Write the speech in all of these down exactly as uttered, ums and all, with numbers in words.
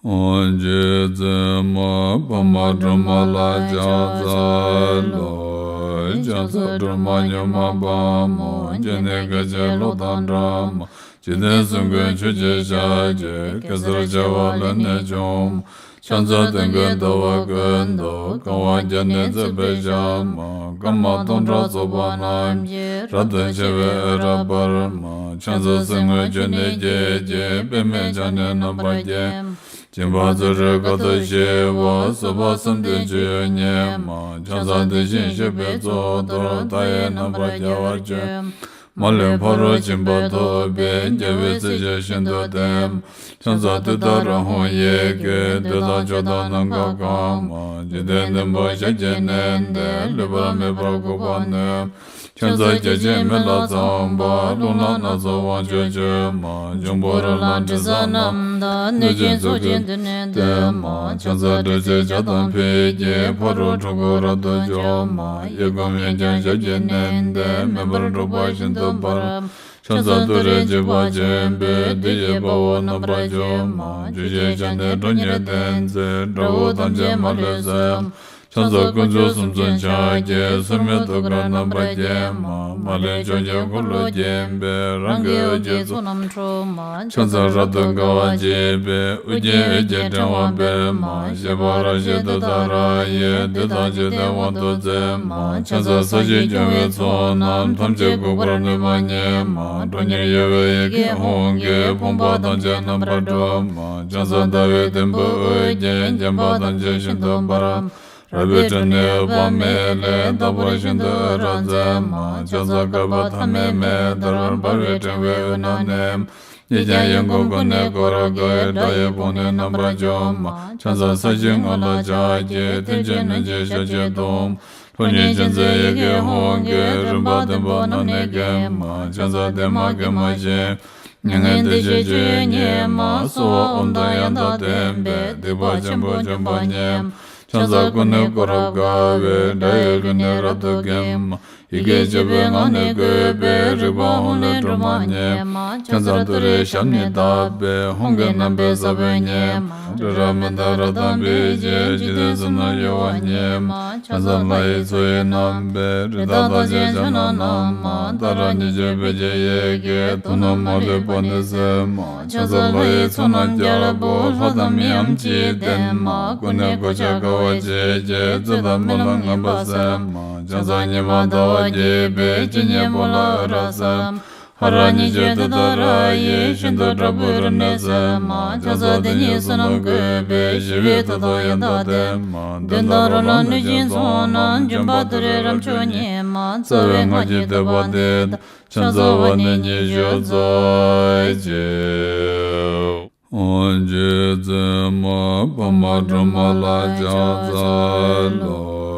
རྗེ་བཙུན་མ་འཕགས་མ་སྒྲོལ་མ་ལ་ཕྱག་འཚལ་ལོ། ཕྱག་འཚལ་སྒྲོལ་མ་མྱུར་མ་དཔའ་མོ། སྤྱན་ནི་དགའ་ཆེན་གློག་དང་འདྲ་མ། འཇིག་རྟེན་གསུམ་མགོན་ཆུ་སྐྱེས་ཞལ་གྱི། གེ་སར་བྱེ་བ་ལས་ནི་བྱུང་མ། ཕྱག་འཚལ་སྟོན་ཀའི་ཟླ་བ་ཀུན་ཏུ། གང་བ་བརྒྱ་ནི་བརྩེགས་པའི་ཞལ་མ། སྐར་མ་སྟོང་ཕྲག་ཚོགས་པ་རྣམས་ཀྱིས། རབ་ཏུ་ཕྱེ་བའི་འོད་རབ་འབར་མ། ཕྱག་འཚལ་གསེར་དངུལ་ཆུ་ནས་སྐྱེས་ཀྱི། པདྨས་ཕྱག་ནི་རྣམ་པར་བརྒྱན་མ། སྦྱིན་པ་ཚུ་རོལ་དཀའ་ཐུབ་ཞི་བ། བཟོད་པ་བསམ་གཏན་སྤྱོད་ཡུལ་ཉིད་མ། ཕྱག་འཚལ་དེ་བཞིན་གཤེགས་པའི་གཙུག་ཏོར། མཐའ་ཡས་རྣམ་པར་རྒྱལ་བར་སྤྱོད་མ། མ་ལུས་ཕ་རོལ་ཕྱིན་པ་ཐོབ་པའི། རྒྱལ་བའི་སྲས་ཆེན་ཤིན་ཏུ་བརྟན་མ། ཕྱག་འཚལ་ཏུཏྟཱ་ར་ཧཱུྃ་ཡི་གེ། བདུད་དང་ཕྱོགས་དང་ནམ་མཁའ་གང་མ། འཇིག་རྟེན་བདུན་པོ་ཞབས་ཀྱིས་མནན་ཏེ། ལུས་པ་མེད་པར་འགུགས་པར་ནུས་མ། ཕྱག་འཚལ་བརྒྱ་བྱིན་མེ་ལྷ་ཚངས་པ། རླུང་ལྷ་སྣ་ཚོགས་དབང་ཕྱུག་མཆོད་མ། འབྱུང་པོ་རོ་ལངས་དྲི་ཟ་རྣམས་དང་། གནོད་སྦྱིན་ཚོགས་ཀྱིས་མདུན་ནས་བསྟོད་མ། ཕྱག་འཚལ་སྒྲོལ་ཆེན་ཇ་དང་འབུལ་གྱིས། ཕ་རོལ་འཁྲུལ་འཁོར་རབ་ཏུ་འཇོམས་མ། གཡས་བསྐུམ་གཡོན་བརྐྱང་ཞབས་ཀྱིས་མནན་ཏེ། མེ་འབར་འཁྲུག་པ་ཤིན་ཏུ་འབར་མ། ཕྱག་འཚལ་ཏུ་རེ་འཇིགས་པ་ཆེན་པོས། བདུད་ཀྱི་དཔའ་བོ་རྣམ་པར་འཇོམས་མ། བཅུ་ཞལ་ཕྱག་ནི་ཁྲོ་གཉེར་ལྡན་མཛད། དགྲ་བོ་ཐམས་ཅད་མ་ལུས་གསོད་མ། ཕྱག་འཚལ་དཀོན་མཆོག་གསུམ་མཚོན་ཕྱག་རྒྱའི། སོར་མོས་ཐུགས་ཀར་རྣམ་པར་བརྒྱན་མ། མ་ལུས་ཕྱོགས་ཀྱི་འཁོར་ལོས་བརྒྱན་པའི། རང་གི་འོད་ཀྱི་ཚོགས་རྣམས་འཁྲུག་མ། ཕྱག་འཚལ་རབ་ཏུ་དགའ་བ་བརྗིད་པའི། ཨོ་རྒྱན་འོད་ཀྱི་ཕྲེང་བ་སྤེལ་མ། བཞད་པ་རབ་བཞད་ཏུཏྟཱ་ར་ཡིས། བདུད་དང་འཇིག་རྟེན་དབང་དུ་མཛད་མ། ཕྱག་འཚལ་ས་གཞི་སྐྱོང་བའི་ཚོགས་རྣམས། ཐམས་ཅད་འགུགས་པར་ནུས་པ་ཉིད་མ། ཁྲོ་གཉེར་གཡོ་བའི་ཡི་གེ་ཧཱུྃ་གིས། ཕོངས་པ་ཐམས་ཅད་རྣམ་པར་སྒྲོལ་མ། ཕྱག་འཚལ་ཟླ་བའི་དུམ་བུས་དབུ་བརྒྱན། བརྒྱན་པ་ཐམས་ཅད་ཤིན་ཏུ་འབར་མ། རལ་པའི་ཁྲོད་ནས་འོད་དཔག་མེད་ལས། རྟག་པར་ཤིན་ཏུ་འོད་རབ་མཛད་མ། ཕྱག་འཚལ་བསྐལ་པ་ཐ་མའི་མེ་ལྟར། འབར་བའི་ཕྲེང་བའི་དབུས་ན་གནས་མ། གཡས་བརྐྱང་གཡོན་བསྐུམ་ཀུན་ནས་བསྐོར་དགའི། དགྲ་ཡི་དཔུང་ནི་རྣམ་པར་འཇོམས་མ། ཕྱག་འཚལ་ས་གཞིའི་ངོས་ལ་ཕྱག་གི། མཐིལ་གྱིས་བསྣུན་ཅིང་ཞབས་ཀྱིས་བརྡུང་མ། ཁྲོ་གཉེར་ཅན་མཛད་ཡི་གེ་ཧཱུྃ་གིས། རིམ་པ་བདུན་པོ་རྣམས་ནི་འགེམས་མ། ཕྱག་འཚལ་བདེ་མ་དགེ་མ་ཞི་མྱ་ངན་འདས་ཞི་སྤྱོད་ཡུལ་ཉིད་མ། གསོལ་བ་ཨོཾ་དང་ཡང་དག་ལྡན་པས། སྡིག་པ་ཆེན་པོ་འཇོམས་པ་ཉིད་མ། ཕྱག་འཚལ་ཀུན་ནས་བསྐོར་རབ་དགའ་བའི། དགྲ་ཡི་ལུས་ནི་རབ་ཏུ་འགེམས་མ། ཡི་གེ་བཅུ་པའི་ངག་ནི་བཀོད་པའི། རིག་པ་ཧཱུྃ་ལས་སྒྲོལ་མ་ཉིད་མ། ཕྱག་འཚལ་ཏུ་རེའི་ཞབས་ནི་བརྡབས་པས། ཧཱུྃ་གི་རྣམ་པའི་ས་བོན་ཉིད་མ། རི་རབ་མནྡ་ར་དང་འབིགས་བྱེད། འཇིག་རྟེན་གསུམ་རྣམས་གཡོ་བ་ཉིད་མ། ཕྱག་འཚལ་ལྷ་ཡི་མཚོ་ཡི་རྣམ་པའི། རི་དྭགས་རྟགས་ཅན་ཕྱག་ན་བསྣམས་མ། ཏཱ་ར་གཉིས་བརྗོད་བོད་ཀྱི་ཡི་གེས། དུག་རྣམས་མ་ལུས་པ་ནི་སེལ་མ། ཕྱག་འཚལ་ལྷ་ཡི་ཚོགས་རྣམས་རྒྱལ་པོ། ལྷ་དང་མིའམ་ཅི་ཡིས་བསྟེན་མ། ཀུན་ནས་གོ་ཆ་དགའ་བ་བརྗིད་ཀྱིས། བཙོན་དང་སྨོན་ལམ་ངན་པ་སེལ་མ། ཕྱག་འཚལ་ཉི་མ་ཟླ་བ་རྒྱས་པའི། སྤྱན་གཉིས་པོ་ལ་འོད་རབ་གསལ་མ། ཧ་ར་གཉིས་བརྗོད་ཏུཏྟཱ་ར་ཡིས། ཤིན་ཏུ་དྲག་པོའི་རིམས་ནད་སེལ་མ། ཕྱག་འཚལ་དེ་ཉིད་བསོད་ནམས་བཀོད་པའི། ཞི་བའི་མཐུ་དང་ཡང་དག་ལྡན་མ། གདོན་དང་རོ་ལངས་གནོད་སྦྱིན་ཚོགས་རྣམས། འཇོམས་པ་ཏུ་རེ་རབ་མཆོག་ཉིད་མ། རྩ་བའི་སྔགས་ཀྱི་བསྟོད་པ་འདི་དང་། ཕྱག་འཚལ་བ་ནི་ཉི་ཤུ་རྩ་གཅིག་རྗེ་བཙུན་མ་འཕགས་མ་སྒྲོལ་མ་ལ་ཕྱག་འཚལ་ལོ།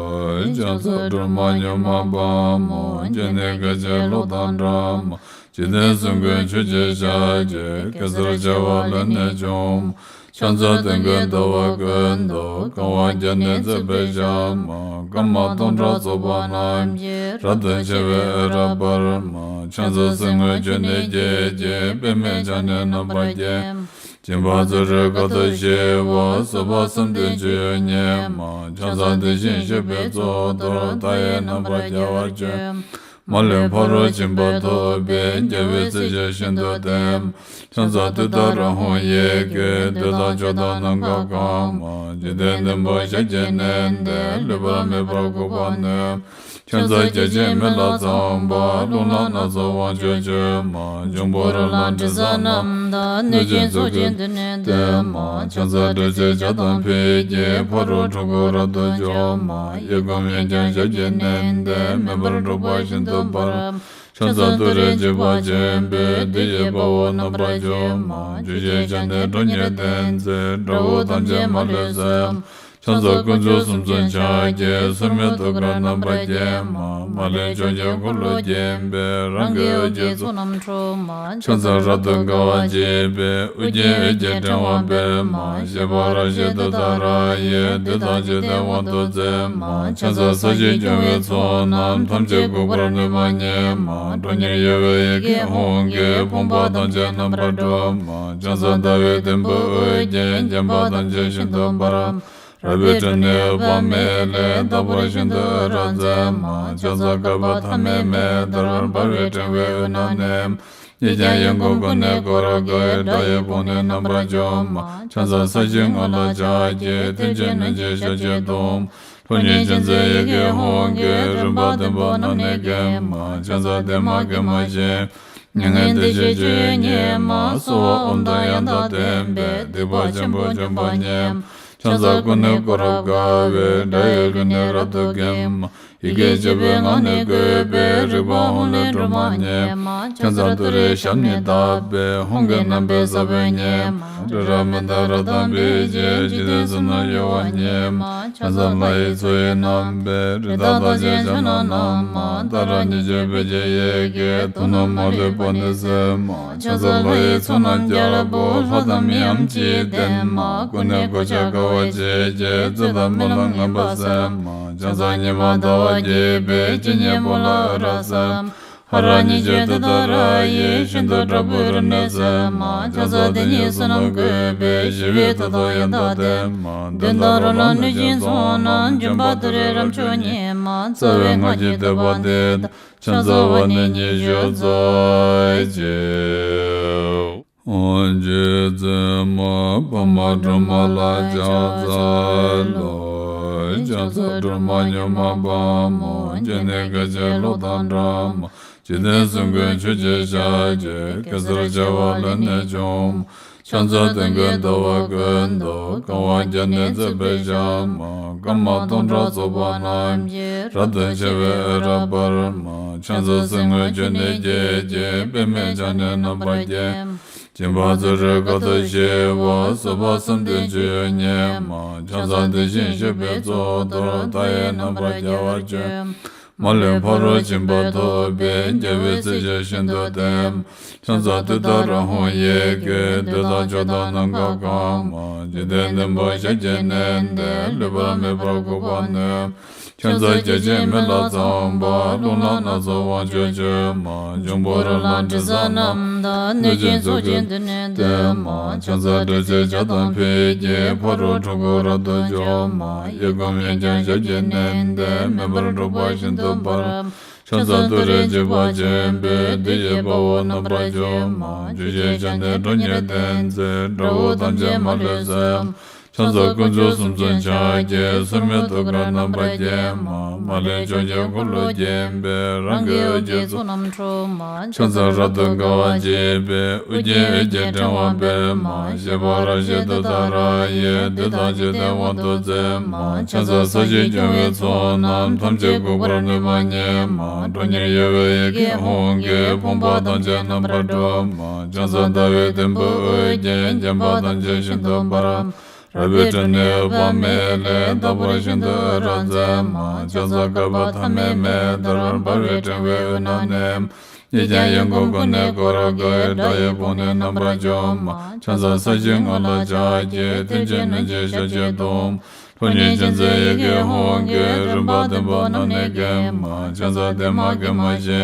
ཕྱག་འཚལ་སྒྲོལ་མ་མྱུར་མ་དཔའ་མོ། སྤྱན་ནི་དགའ་ཆེན་གློག་དང་འདྲ་མ། འཇིག་རྟེན་གསུམ་མགོན་ཆུ་སྐྱེས་ཞལ་གྱི། གེ་སར་བྱེ་བ་ལས་ནི་བྱུང་མ། ཕྱག་འཚལ་སྟོན་ཀའི་ཟླ་བ་ཀུན་ཏུ། གང་བ་བརྒྱ་ནི་བརྩེགས་པའི་ཞལ་མ། སྐར་མ་སྟོང་ཕྲག་ཚོགས་པ་རྣམས་ཀྱིས། རབ་ཏུ་ཕྱེ་བའི་འོད་རབ་འབར་མ། ཕྱག་འཚལ་གསེར་དངུལ་ཆུ་ནས་སྐྱེས་ཀྱི། པདྨས་ཕྱག་ནི་རྣམ་པར་བརྒྱན་མ། སྦྱིན་པ་ཚུ་རོལ་དཀའ་ཐུབ་ཞི་བ། བཟོད་པ་བསམ་གཏན་སྤྱོད་ཡུལ་ཉིད་མ། ཕྱག་འཚལ་དེ་བཞིན་གཤེགས་པའི་གཙུག་ཏོར། མཐའ་ཡས་རྣམ་པར་རྒྱལ་བར་སྤྱོད་མ། མ་ལུས་ཕ་རོལ་ཕྱིན་པ་ཐོབ་པའི། རྒྱལ་བའི་སྲས་ཆེན་ཤིན་ཏུ་བརྟན་མ། ཕྱག་འཚལ་ཏུཏྟཱ་ར་ཧཱུྃ་ཡི་གེས། བདུད་དང་ཕྱོགས་དང་ནམ་མཁའ་གང་མ། འཇིག་རྟེན་བདུན་པོ་ཞབས་ཀྱིས་མནན་ཏེ། ལུས་པ་མེད་པར་འགུགས་པར་ནུས་མ། ཕྱག་འཚལ་བརྒྱ་བྱིན་མེ་ལྷ་ཚངས་པ། རླུང་ལྷ་སྣ་ཚོགས་དབང་ཕྱུག་མཆོད་མ། འབྱུང་པོ་རོ་ལངས་དྲི་ཟ་རྣམས་དང་། གནོད་སྦྱིན་ཚོགས་ཀྱིས་མདུན་ནས་བསྟོད་མ། ཕྱག་འཚལ་སྒྲོལ་ཆེན་ཇ་དང་འབུལ་གྱིས། ཕ་རོལ་འཁྲུལ་འཁོར་རབ་ཏུ་འཇོམས་མ། གཡས་བསྐུམ་གཡོན་བརྐྱང་ཞབས་ཀྱིས་མནན་ཏེ། མེ་འབར་འཁྲུག་པ་ཤིན་ཏུ་འབར་མ། ཕྱག་འཚལ་ཏུ་རེ་འཇིགས་པ་ཆེན་པོས། བདུད་ཀྱི་དཔའ་བོ་རྣམ་པར་འཇོམས་མ། བཅུ་ཞལ་ཕྱག་ནི་ཁྲོ་གཉེར་ལྡན་མཛད། དགྲ་བོ་ཐམས་ཅད་མ་ལུས་གསོད་མ། ཕྱག་འཚལ་དཀོན་མཆོག་གསུམ་མཚོན་ཕྱག་རྒྱའི། སྲུང་མའི་ཐུགས་ཀར་རྣམ་པར་བརྒྱན་མ། མ་ལུས་ཕྱོགས་བཅུའི་འཁོར་ལོ་བརྒྱན་པའི། རང་གི་འོད་ཀྱི་ཚོགས་རྣམས་འཁྲུགས་མ། ཕྱག་འཚལ་རབ་ཏུ་དགའ་བ་བརྗིད་པའི། ཨོ་རྒྱན་འོད་ཀྱི་ཕྲེང་བ་སྤེལ་མ། བཞད་པ་རབ་བཞད་ཏུཏྟཱ་ར་ཡིས། བདུད་དང་འཇིག་རྟེན་དབང་དུ་མཛད་མ། ཕྱག་འཚལ་ས་གཞིར་སྐྱོང་བའི་ཚོགས་རྣམས། ཐམས་ཅད་འགུགས་པར་ནུས་པ་ཉིད་མ། ཁྲོ་གཉེར་གཡོ་བའི་ཡི་གེ་ཧཱུྃ་གིས། ཕོངས་པ་ཐམས་ཅད་རྣམ་པར་སྒྲོལ་མ། ཕྱག་འཚལ་ཟླ་བའི་དུམ་བུས་དབུ་རྒྱན། བརྒྱན་པ་ཐམས་ཅད་ཤིན་ཏུ་འབར་མ། རལ་པའི་ཁྲོད་ནས་འོད་དཔག་མེད་ལས། རྟག་པར་ཤིན་ཏུ་འོད་རབ་མཛད་མ། ཕྱག་འཚལ་བསྐལ་པ་ཐ་མའི་མེ་ལྟར། འབར་བའི་ཕྲེང་བའི་དབུས་ན་གནས། ཡིད་ཀྱང་ཡིད་འགུགས་ཀུན་ནས་བསྐོར་དགའི། དགྲ་ཡི་དཔུང་ནི་རྣམ་པར་འཇོམས་མ། ཕྱག་འཚལ་ས་གཞིའི་ངོས་ལ་ཕྱག་བགྱི། མཐིལ་གྱིས་བསྣུན་ཅིང་ཞབས་ཀྱིས་བརྡུང་། ཁྲོ་གཉེར་ཅན་མཛད་ཡི་གེ་ཧཱུྃ་གིས། རིམ་པ་བདུན་པོ་རྣམས་ནི་འགེམས་མ། ཕྱག་འཚལ་བདེ་མ་དགེ་མ་ཞི། མྱ་ངན་འདས་ཞི་སྤྱོད་ཡུལ་ཉིད་མ། གསོལ་བ་ཨོཾ་དང་ཡང་དག་ལྡན་པས། སྡིག་པ་ཆེན་པོ་འཇོམས་པ་ཉིད་མ། ཕྱག་འཚལ་ཀུན་ནས་བསྐོར་རབ་དགའ་བའི། དགྲ་ཡི་ལུས་ནི་རབ་ཏུ་འགེམས་མ། ཡི་གེ་བཅུ་པའི་ངག་ནི་བཀོད་པའི། རིག་པ་ཧཱུྃ་ལས་སྒྲོལ་མ་ཉིད་མ། ཕྱག་འཚལ་ཏུ་རེའི་ཞབས་ནི་བརྡབས་པས། ཧཱུྃ་གི་རྣམ་པའི་ས་བོན་ཉིད་མ། རི་རབ་མནྡ་ར་དང་འབིགས་བྱེད། འཇིག་རྟེན་གསུམ་རྣམས་གཡོ་བ་ཉིད་མ། ཕྱག་འཚལ་ལྷ་ཡི་མཚོ་ཡི་རྣམ་པའི། རི་དྭགས་རྟགས་ཅན་ཕྱག་ན་བསྣམས་མ། ཏཱ་ར་གཉིས་བརྗོད་བོད་ཀྱི་ཡི་གེས། དུག་རྣམས་མ་ལུས་པ་ནི་སེལ་མ། ཕྱག་འཚལ་ལྷ་ཡི་ཚོགས་རྣམས་རྒྱལ་པོ། ལྷ་དང་མིའམ་ཅི་ཡིས་བསྟེན་མ། ཀུན་ནས་གོ་ཆ་དགའ་བ་བརྗིད་ཀྱིས། བཙོན་དང་རྨི་ལམ་ངན་པ་སེལ་མ། ཕྱག་འཚལ་ཉི་མ་ཟླ་བ་རྒྱས་པའི། སྤྱན་གཉིས་པོ་ལ་འོད་རབ་གསལ་མ། ཧ་ར་གཉིས་བརྗོད་ཏུཏྟཱ་ར་ཡིས། ཤིན་ཏུ་དྲག་པོའི་རབ་གནས་སེལ་མ། ཕྱག་འཚལ་དེ་ཉིད་བསོད་ནམས་བཀོད་པའི། ཞི་བའི་མཐུ་སྟོབས་ཡང་དག་ལྡན་མ། གདོན་དང་རོ་ལངས་གནོད་སྦྱིན་ཚོགས་རྣམས། འཇོམས་པ་ཏུ་རེའི་རབ་མཆོག་ཉིད་མ། རྩ་བའི་སྔགས་ཀྱི་བསྟོད་པ་འདི་དང་། ཕྱག་འཚལ་བ་ནི་ཉི་ཤུ་རྩ་གཅིག་རྗེ་བཙུན་མ་འཕགས་མ་སྒྲོལ་མ་ལ་ཕྱག་འཚལ་ལོ། ཕྱག་འཚལ་སྒྲོལ་མ་མྱུར་མ་དཔའ་མོ། སྤྱན་ནི་སྐད་ཅིག་གློག་དང་འདྲ་མ། འཇིག་རྟེན་གསུམ་མགོན་ཆུ་སྐྱེས་ཞལ་གྱི། གེ་སར་བྱེ་བ་ལས་ནི་བྱུང་མ། ཕྱག་འཚལ་སྟོན་ཀའི་ཟླ་བ་ཀུན་ཏུ། གང་བ་བརྒྱ་ནི་བརྩེགས་པའི་ཞལ་མ། སྐར་མ་སྟོང་ཕྲག་ཚོགས་པ་རྣམས་ཀྱིས། རབ་ཏུ་ཕྱེ་བའི་འོད་རབ་འབར་མ། ཕྱག་འཚལ་གསེར་དངུལ་ཆུ་ནས་སྐྱེས་ཀྱི། པདྨས་ཕྱག་ནི་རྣམ་པར་བརྒྱན། སྦྱིན་པ་ཚུ་རོལ་དཀའ་ཐུབ་ཞི་བ། བཟོད་པ་གསུམ་ལྡན་སྤྱོད་ཡུལ་ཉིད་མ། ཕྱག་འཚལ་དེ་བཞིན་གཤེགས་པའི་གཙུག་ཏོར། མཐའ་ཡས་རྣམ་པར་རྒྱལ་བར་སྤྱོད། མ་ལུས་ཕ་རོལ་ཕྱིན་པ་ཐོབ་པའི། རྒྱལ་བའི་སྲས་ཀྱིས་ཤིན་ཏུ་བསྟེན། ཕྱག་འཚལ་ཏུཏྟཱ་ར་ཧཱུྃ་ཡི་གེས། བདུད་དང་ཕྱོགས་དང་ནམ་མཁའ་གང་མ། འཇིག་རྟེན་བདུན་པོ་ཞབས་ཀྱིས་མནན་ཏེ། ལུས་པ་མེད་པར་འགུགས་པར་ནུས། ཕྱག་འཚལ་བརྒྱ་བྱིན་མེ་ལྷ་ཚངས་པ། རླུང་ལྷ་སྣ་ཚོགས་དབང་ཕྱུག་མཆོད་མ། འབྱུང་པོ་རོ་ལངས་དྲི་ཟ་རྣམས་དང་། གནོད་སྦྱིན་ཚོགས་ཀྱིས་མདུན་ནས་བསྟོད་མ། ཕྱག་འཚལ་དྲི་ཟའི་ཇ་དང་ཕུད་ཀྱིས། ཕ་རོལ་འཁྲུལ་འཁོར་རབ་ཏུ་འཇོམས་མ། གཡས་བསྐུམ་གཡོན་བརྐྱང་ཞབས་ཀྱིས་མནན་ཏེ། མེ་འབར་འཁྲུགས་པ་ཤིན་ཏུ་འབར། ཕྱག་འཚལ་ཏུ་རེའི་འཇིགས་པ་ཆེན་པོས། བདུད་ཀྱི་དཔའ་བོ་རྣམ་པར་འཇོམས་མ། བཅུ་ཞབས་ཀྱིས་ནི་ཁྲོ་གཉེར་ལྡན་མཛད། དགྲ་བོ་ཐམས་ཅད་མ་ལུས་གསོད། ཕྱག་འཚལ་དཀོན་མཆོག་གསུམ་མཚོན་ཕྱག་རྒྱའི། སྲུང་མའི་ཐུགས་ཀར་རྣམ་པར་བརྒྱན་མ། མ་ལུས་ཕྱོགས་བཅུའི་འཁོར་ལོས་བརྒྱན་པའི། རང་གི་འོད་ཀྱི་ཚོགས་རྣམས་འཁྲུགས་མ། ཕྱག་འཚལ་རབ་ཏུ་དགའ་བ་བརྗིད་པའི། ཨོ་རྒྱན་འོད་ཀྱི་ཕྲེང་བ་སྤེལ་མ། བཞད་པ་རབ་བཞད་ཏུཏྟཱ་ར་ཡིས། བདུད་དང་འཇིག་རྟེན་དབང་དུ་མཛད་མ། ཕྱག་འཚལ་ས་གཞིར་སྐྱོང་བའི་ཚོགས་རྣམས། ཐམས་ཅད་འགུགས་པར་ནུས་པ་ཉིད་མ། ཁྲོ་གཉེར་གཡོ་བའི་ཡི་གེ་ཧཱུྃ་གིས། ཕོངས་པ་ཐམས་ཅད་རྣམ་པར་སྒྲོལ་མ། ཕྱག་འཚལ་ཟླ་བའི་དུམ་བུས་དབུ་རྒྱན། བརྒྱན་པ་ཐམས་ཅད་ཤིན་ཏུ་འབར་མ། རལ་པའི་ཁྲོད་ནས་འོད་དཔག་མེད་ལས། རྟག་པར་ཤིན་ཏུ་འོད་རབ་མཛད་མ། ཕྱག་འཚལ་བསྐལ་པ་ཐ་མའི་མེ་ལྟར། འབར་བའི་ཕྲེང་བའི་དབུས་ན་གནས། ཡིད་ཀྱང་ཡིད་འགུགས་ཀུན་ནས་བསྐོར་དགའི། དགྲ་ཡི་དཔུང་ནི་རྣམ་པར་འཇོམས་མ། ཕྱག་འཚལ་ས་གཞིའི་ངོས་ལ་ཕྱག་བགྱི། མཐིལ་གྱིས་བསྣུན་ཅིང་ཞབས་ཀྱིས་བརྡུང་། ཁྲོ་གཉེར་ཅན་མཛད་ཡི་གེ་ཧཱུྃ་གིས། རིམ་པ་བདུན་པོ་རྣམས་ནི་འགེམས་མ། ཕྱག་འཚལ་བདེ་མ་དགེ་མ་ཞི།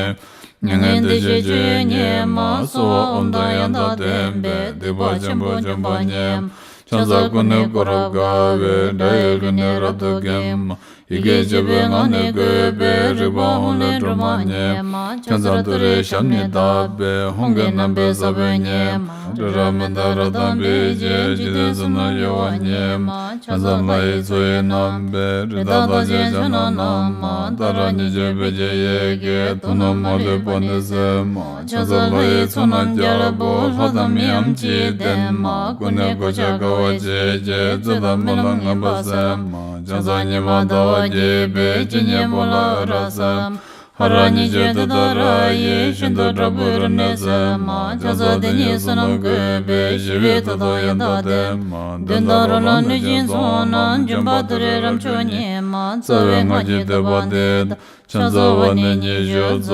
མྱ་ངན་འདས་ཞི་སྤྱོད་ཡུལ་ཉིད་མ། གསོལ་བ་ཨོཾ་དང་ཡང་དག་ལྡན་པས། སྡིག་པ་ཆེན་པོ་འཇོམས་པ་ཉིད་མ། ཕྱག་འཚལ་ཀུན་ནས་བསྐོར་རབ་དགའ་བའི། དགྲ་ཡི་ལུས་ནི་རབ་ཏུ་འགེམས་མ། ཡི་གེ་བཅུ་པའི་ངག་ནི་བཀོད་པའི། རིག་པ་ཧཱུྃ་ལས་སྒྲོལ་མ་ཉིད་མ། ཕྱག་འཚལ་ཏུ་རེའི་ཞབས་ནི་བརྡབས་པས། ཧཱུྃ་གི་རྣམ་པའི་ས་བོན་ཉིད་མ། རི་རབ་མནྡ་ར་དང་འབིགས་བྱེད། འཇིག་རྟེན་གསུམ་རྣམས་གཡོ་བ་ཉིད་མ། ཕྱག་འཚལ་ལྷ་ཡི་མཚོ་ཡི་རྣམ་པའི། རི་དྭགས་རྟགས་ཅན་ཕྱག་ན་བསྣམས་མ། ཏཱ་ར་གཉིས་བརྗོད་བོད་ཀྱི་ཡི་གེས། དུག་རྣམས་མ་ལུས་པ་ནི་སེལ་མ། ཕྱག་འཚལ་ལྷ་ཡི་ཚོགས་རྣམས་རྒྱལ་པོ། ལྷ་དང་མིའམ་ཅི་ཡིས་བསྟེན་མ། ཀུན་ནས་གོ་ཆ་དགའ་བ་བརྗིད་ཀྱིས། བཙོན་དང་རྨི་ལམ་ངན་པ་སེལ་མ། ཕྱག་འཚལ་ཉི་མ་ཟླ་བ་རྒྱས་པའི། སྤྱན་གཉིས་པོ་ལ་འོད་རབ་གསལ་མ། ཧ་ར་ཉིད་ཀྱི་དུས་ལྟར་ར་ཡིས། ཤིན་ཏུ་དྲག་པོའི་རིམས་ནད་སེལ་མ། ཁྱད་མཚར་དེ་ཉིད་བསོད་ནམས་བཀོད་པས། ཞི་བའི་མཐུ་དང་ཡང་དག་ལྡན་མ། གདོན་དང་རོ་ལངས་གནོད་སྦྱིན་ཚོགས་རྣམས། འབྱུང་པོ་དུད་འགྲོའི་རབ་མཆོག་ཉིད་མ། རྩ་བའི་སྔགས་ཀྱི་བསྟོད་པ་འདི་དང་། ཕྱག་འཚལ་བ་ནི་ཉི་ཤུ་རྩ་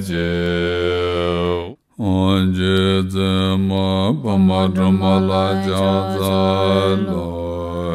གཅིག་རྗེ་བཙུན་མ་འཕགས་མ་སྒྲོལ་མ་ལ་ཕྱག་འཚལ་ལོ།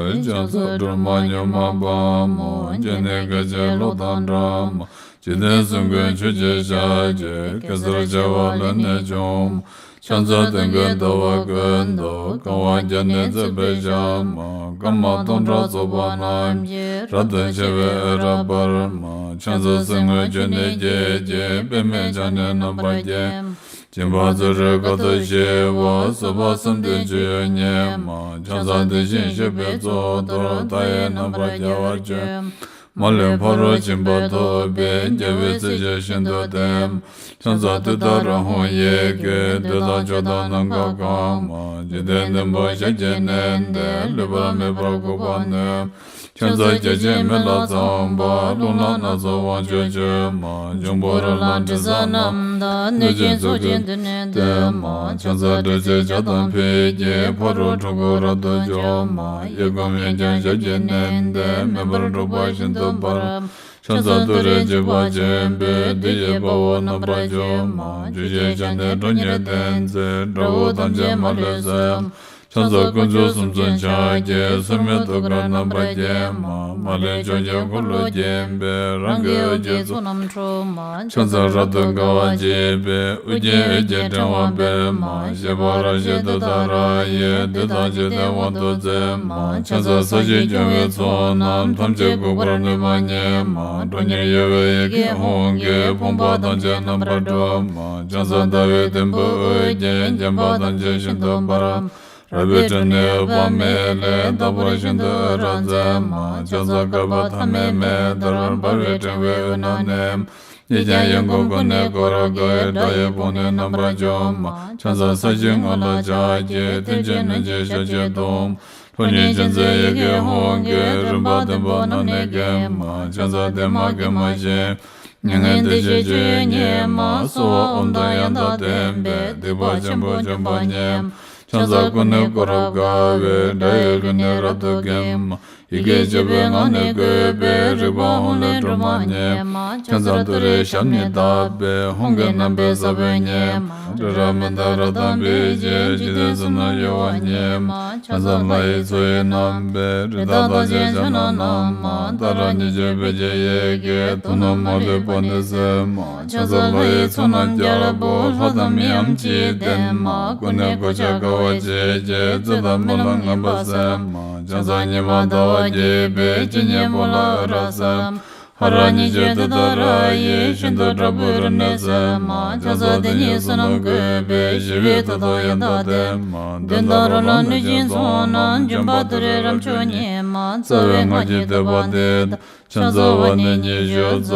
ཕྱག་འཚལ་སྒྲོལ་མ་མྱུར་མ་དཔའ་མོ། སྤྱན་ནི་སྐད་ཅིག་གློག་དང་འདྲ་མ། འཇིག་རྟེན་གསུམ་མགོན་ཆུ་སྐྱེས་ཞལ་གྱི། གེ་སར་བྱེ་བ་ལས་ནི་བྱུང་མ། ཕྱག་འཚལ་སྟོན་ཀའི་ཟླ་བ་ཀུན་ཏུ། གང་བ་བརྒྱ་ནི་བརྩེགས་པའི་ཞལ་མ། སྐར་མ་སྟོང་ཕྲག་ཚོགས་པ་རྣམས་ཀྱིས། རབ་ཏུ་ཕྱེ་བའི་འོད་རབ་འབར་མ། ཕྱག་འཚལ་གསེར་དངུལ་ཆུ་ནས་སྐྱེས་ཀྱི། པདྨས་ཕྱག་ནི་རྣམ་པར་བརྒྱན་མ། སྦྱིན་པ་བརྩོན་འགྲུས་དཀའ་ཐུབ་ཞི་བ། བཟོད་པ་བསམ་གཏན་སྤྱོད་ཡུལ་ཉིད་མ། ཕྱག་འཚལ་དེ་བཞིན་གཤེགས་པའི་གཙུག་ཏོར། མཐའ་ཡས་རྣམ་པར་རྒྱལ་བར་སྤྱོད་མ། མ་ལུས་ཕ་རོལ་ཕྱིན་པ་ཐོབ་པའི། རྒྱལ་བའི་སྲས་ཀྱིས་ཤིན་ཏུ་བསྟེན་མ། ཕྱག་འཚལ་ཏུཏྟཱ་ར་ཧཱུྃ་ཡི་གེས། བདུད་དང་ཕྱོགས་དང་ནམ་མཁའ་གང་མ། འཇིག་རྟེན་བདུན་པོ་ཞལ་གྱིས་མནན་ཏེ། ལུས་པ་མེད་པར་འགུགས་པར་ནུས་མ། ཕྱག་འཚལ་བརྒྱ་བྱིན་མེ་ལྷ་ཚངས་པ། རླུང་ལྷ་སྣ་ཚོགས་དབང་ཕྱུག་མཆོད་མ། འབྱུང་པོ་རོ་ལངས་དྲི་ཟ་རྣམས་དང་། གནོད་སྦྱིན་ཚོགས་ཀྱིས་མདུན་ནས་བསྟོད་མ། ཕྱག་འཚལ་ཏྲཊ་ཅེས་བྱ་དང་ཕཊ་ཀྱིས། ཕ་རོལ་འཁྲུལ་འཁོར་རབ་ཏུ་འཇོམས་མ། གཡས་བསྐུམ་གཡོན་བརྐྱང་ཞབས་ཀྱིས་མནན་ཏེ། མེ་འབར་འཁྲུག་པ་ཤིན་ཏུ་འབར་མ། ཕྱག་འཚལ་ཏུ་རེ་འཇིགས་པ་ཆེན་པོས། བདུད་ཀྱི་དཔའ་བོ་རྣམ་པར་འཇོམས་མ། བཅུ་ཞེས་བྱ་ནི་ཁྲོ་གཉེར་ལྡན་མཛད། དགྲ་བོ་ཐམས་ཅད་མ་ལུས་གསོད་མ། ཕྱག་འཚལ་དཀོན་མཆོག་གསུམ་མཚོན་ཕྱག་རྒྱའི། སོར་མོས་ཐུགས་ཀར་རྣམ་པར་བརྒྱན་མ། མ་ལུས་ཕྱོགས་ཀྱི་འཁོར་ལོས་བརྒྱན་པའི། རང་གི་འོད་ཀྱི་ཚོགས་རྣམས་འཁྲུག་མ། ཕྱག་འཚལ་རབ་ཏུ་དགའ་བ་བརྗིད་པའི། ཨོ་རྒྱན་འོད་ཀྱི་ཕྲེང་བ་སྤེལ་མ། བཞད་པ་རབ་བཞད་ཏུཏྟཱ་ར་ཡིས། བདུད་དང་འཇིག་རྟེན་དབང་དུ་མཛད་མ། ཕྱག་འཚལ་ས་གཞིར་སྐྱོང་བའི་ཚོགས་རྣམས། ཐམས་ཅད་འགུགས་པར་ནུས་པ་ཉིད་མ། ཁྲོ་གཉེར་གཡོ་བའི་ཡི་གེ་ཧཱུྃ་གིས། ཕོངས་པ་ཐམས་ཅད་རྣམ་པར་སྒྲོལ་མ། ཕྱག་འཚལ་ཟླ་བའི་དུམ་བུས་དབུ་རྒྱན། བརྒྱན་པ་ཐམས་ཅད་ཤིན་ཏུ་འབར་མ། རལ་པའི་ཁྲོད་ནས་འོད་དཔག་མེད་ལས། ལྟ་བུར་ཤིན་ཏུ་འོད་རབ་མཛད་མ། ཕྱག་འཚལ་བསྐལ་པ་ཐ་མའི་མེ་ལྟར། འབར་བའི་ཕྲེང་བའི་དབུས་ན་གནས་མ། གཡས་བརྐྱང་གཡོན་བསྐུམ་ཀུན་ནས་བསྐོར་དགའི། དགྲ་ཡི་དཔུང་ནི་རྣམ་པར་འཇོམས་མ། ཕྱག་འཚལ་ས་གཞིའི་ངོས་ལ་ཕྱག་གི། མཐིལ་གྱིས་བསྣུན་ཅིང་ཞབས་ཀྱིས་བརྡུང་། ཁྲོ་གཉེར་ཅན་མཛད་ཡི་གེ་ཧཱུྃ་གིས། རིམ་པ་བདུན་པོ་རྣམས་ནི་འགེམས་མ། ཕྱག་འཚལ་བདེ་མ་དགེ་མ་ཞི་མ། མྱ་ངན་འདས་ཞི་སྤྱོད་ཡུལ་ཉིད་མ། གསོལ་བ་ཨོཾ་དང་ཡང་དག་ལྡན་པས། སྡིག་པ་ཆེན་པོ་འཇོམས་པ་ཉིད་མ། ཕྱག་འཚལ་ཀུན་ནས་བསྐོར་རབ་དགའ་བའི། དགྲ་ཡི་ལུས་ནི་རབ་ཏུ་འགེམས་མ། ཡི་གེ་བཅུ་པའི་ངག་ནི་བཀོད་པའི། རིག་པ་ཧཱུྃ་ལས་སྒྲོལ་མ་ཉིད་མ། ཕྱག་འཚལ་ཏུ་རེའི་ཞབས་ནི་བརྡབས་པས། ཧཱུྃ་གི་རྣམ་པའི་ས་བོན་ཉིད་མ། རི་རབ་མནྡ་ར་དང་འབིགས་བྱེད། འཇིག་རྟེན་གསུམ་རྣམས་གཡོ་བ་ཉིད་མ། ཕྱག་འཚལ་ལྷ་ཡི་མཚོ་ཡི་རྣམ་པའི། རི་དྭགས་དང་བཅས་ཕྱག་ན་བསྣམས་མ། ཏཱ་ར་གཉིས་བརྗོད་བོད་ཀྱི་ཡི་གེས། དུག་རྣམས་མ་ལུས་པ་ནི་སེལ་མ། ཕྱག་འཚལ་ལྷ་ཡི་ཚོགས་རྣམས་རྒྱལ་པོ། ལྷ་དང་མིའམ་ཅི་ཡིས་བསྟེན་མ། ཀུན་ནས་གོ་ཆ་དགའ་བ་བརྗིད་ཀྱིས། རྩོད་དང་སྨོན་ལམ་ངན་པ་སེལ་མ། ཕྱག་འཚལ་ཉི་མ་ཟླ་བ་རྒྱས་པའི། སྤྱན་གཉིས་པོ་ལ་འོད་རབ་གསལ་མ། ཧ་ར་གཉིས་བརྗོད་ཏུཏྟཱ་ར་ཡིས། ཤིན་ཏུ་དྲག་པོའི་རིམས་ནད་སེལ་མ། ཕྱག་འཚལ་དེ་ཉིད་བསོད་ནམས་བཀོད་པས། ཞི་བའི་མཐུ་དང་ཡང་དག་ལྡན་མ། གདོན་དང་རོ་ལངས་གནོད་སྦྱིན་ཚོགས་རྣམས། འབྱུང་པོ་དུད་འགྲོའི་རབ་མཆོག་ཉིད་མ། རྩ་བའི་སྔགས་ཀྱི་བསྟོད་པ་འདི་དང་། ཕྱག་འཚལ་བ་ནི་ཉི་ཤུ་རྩ་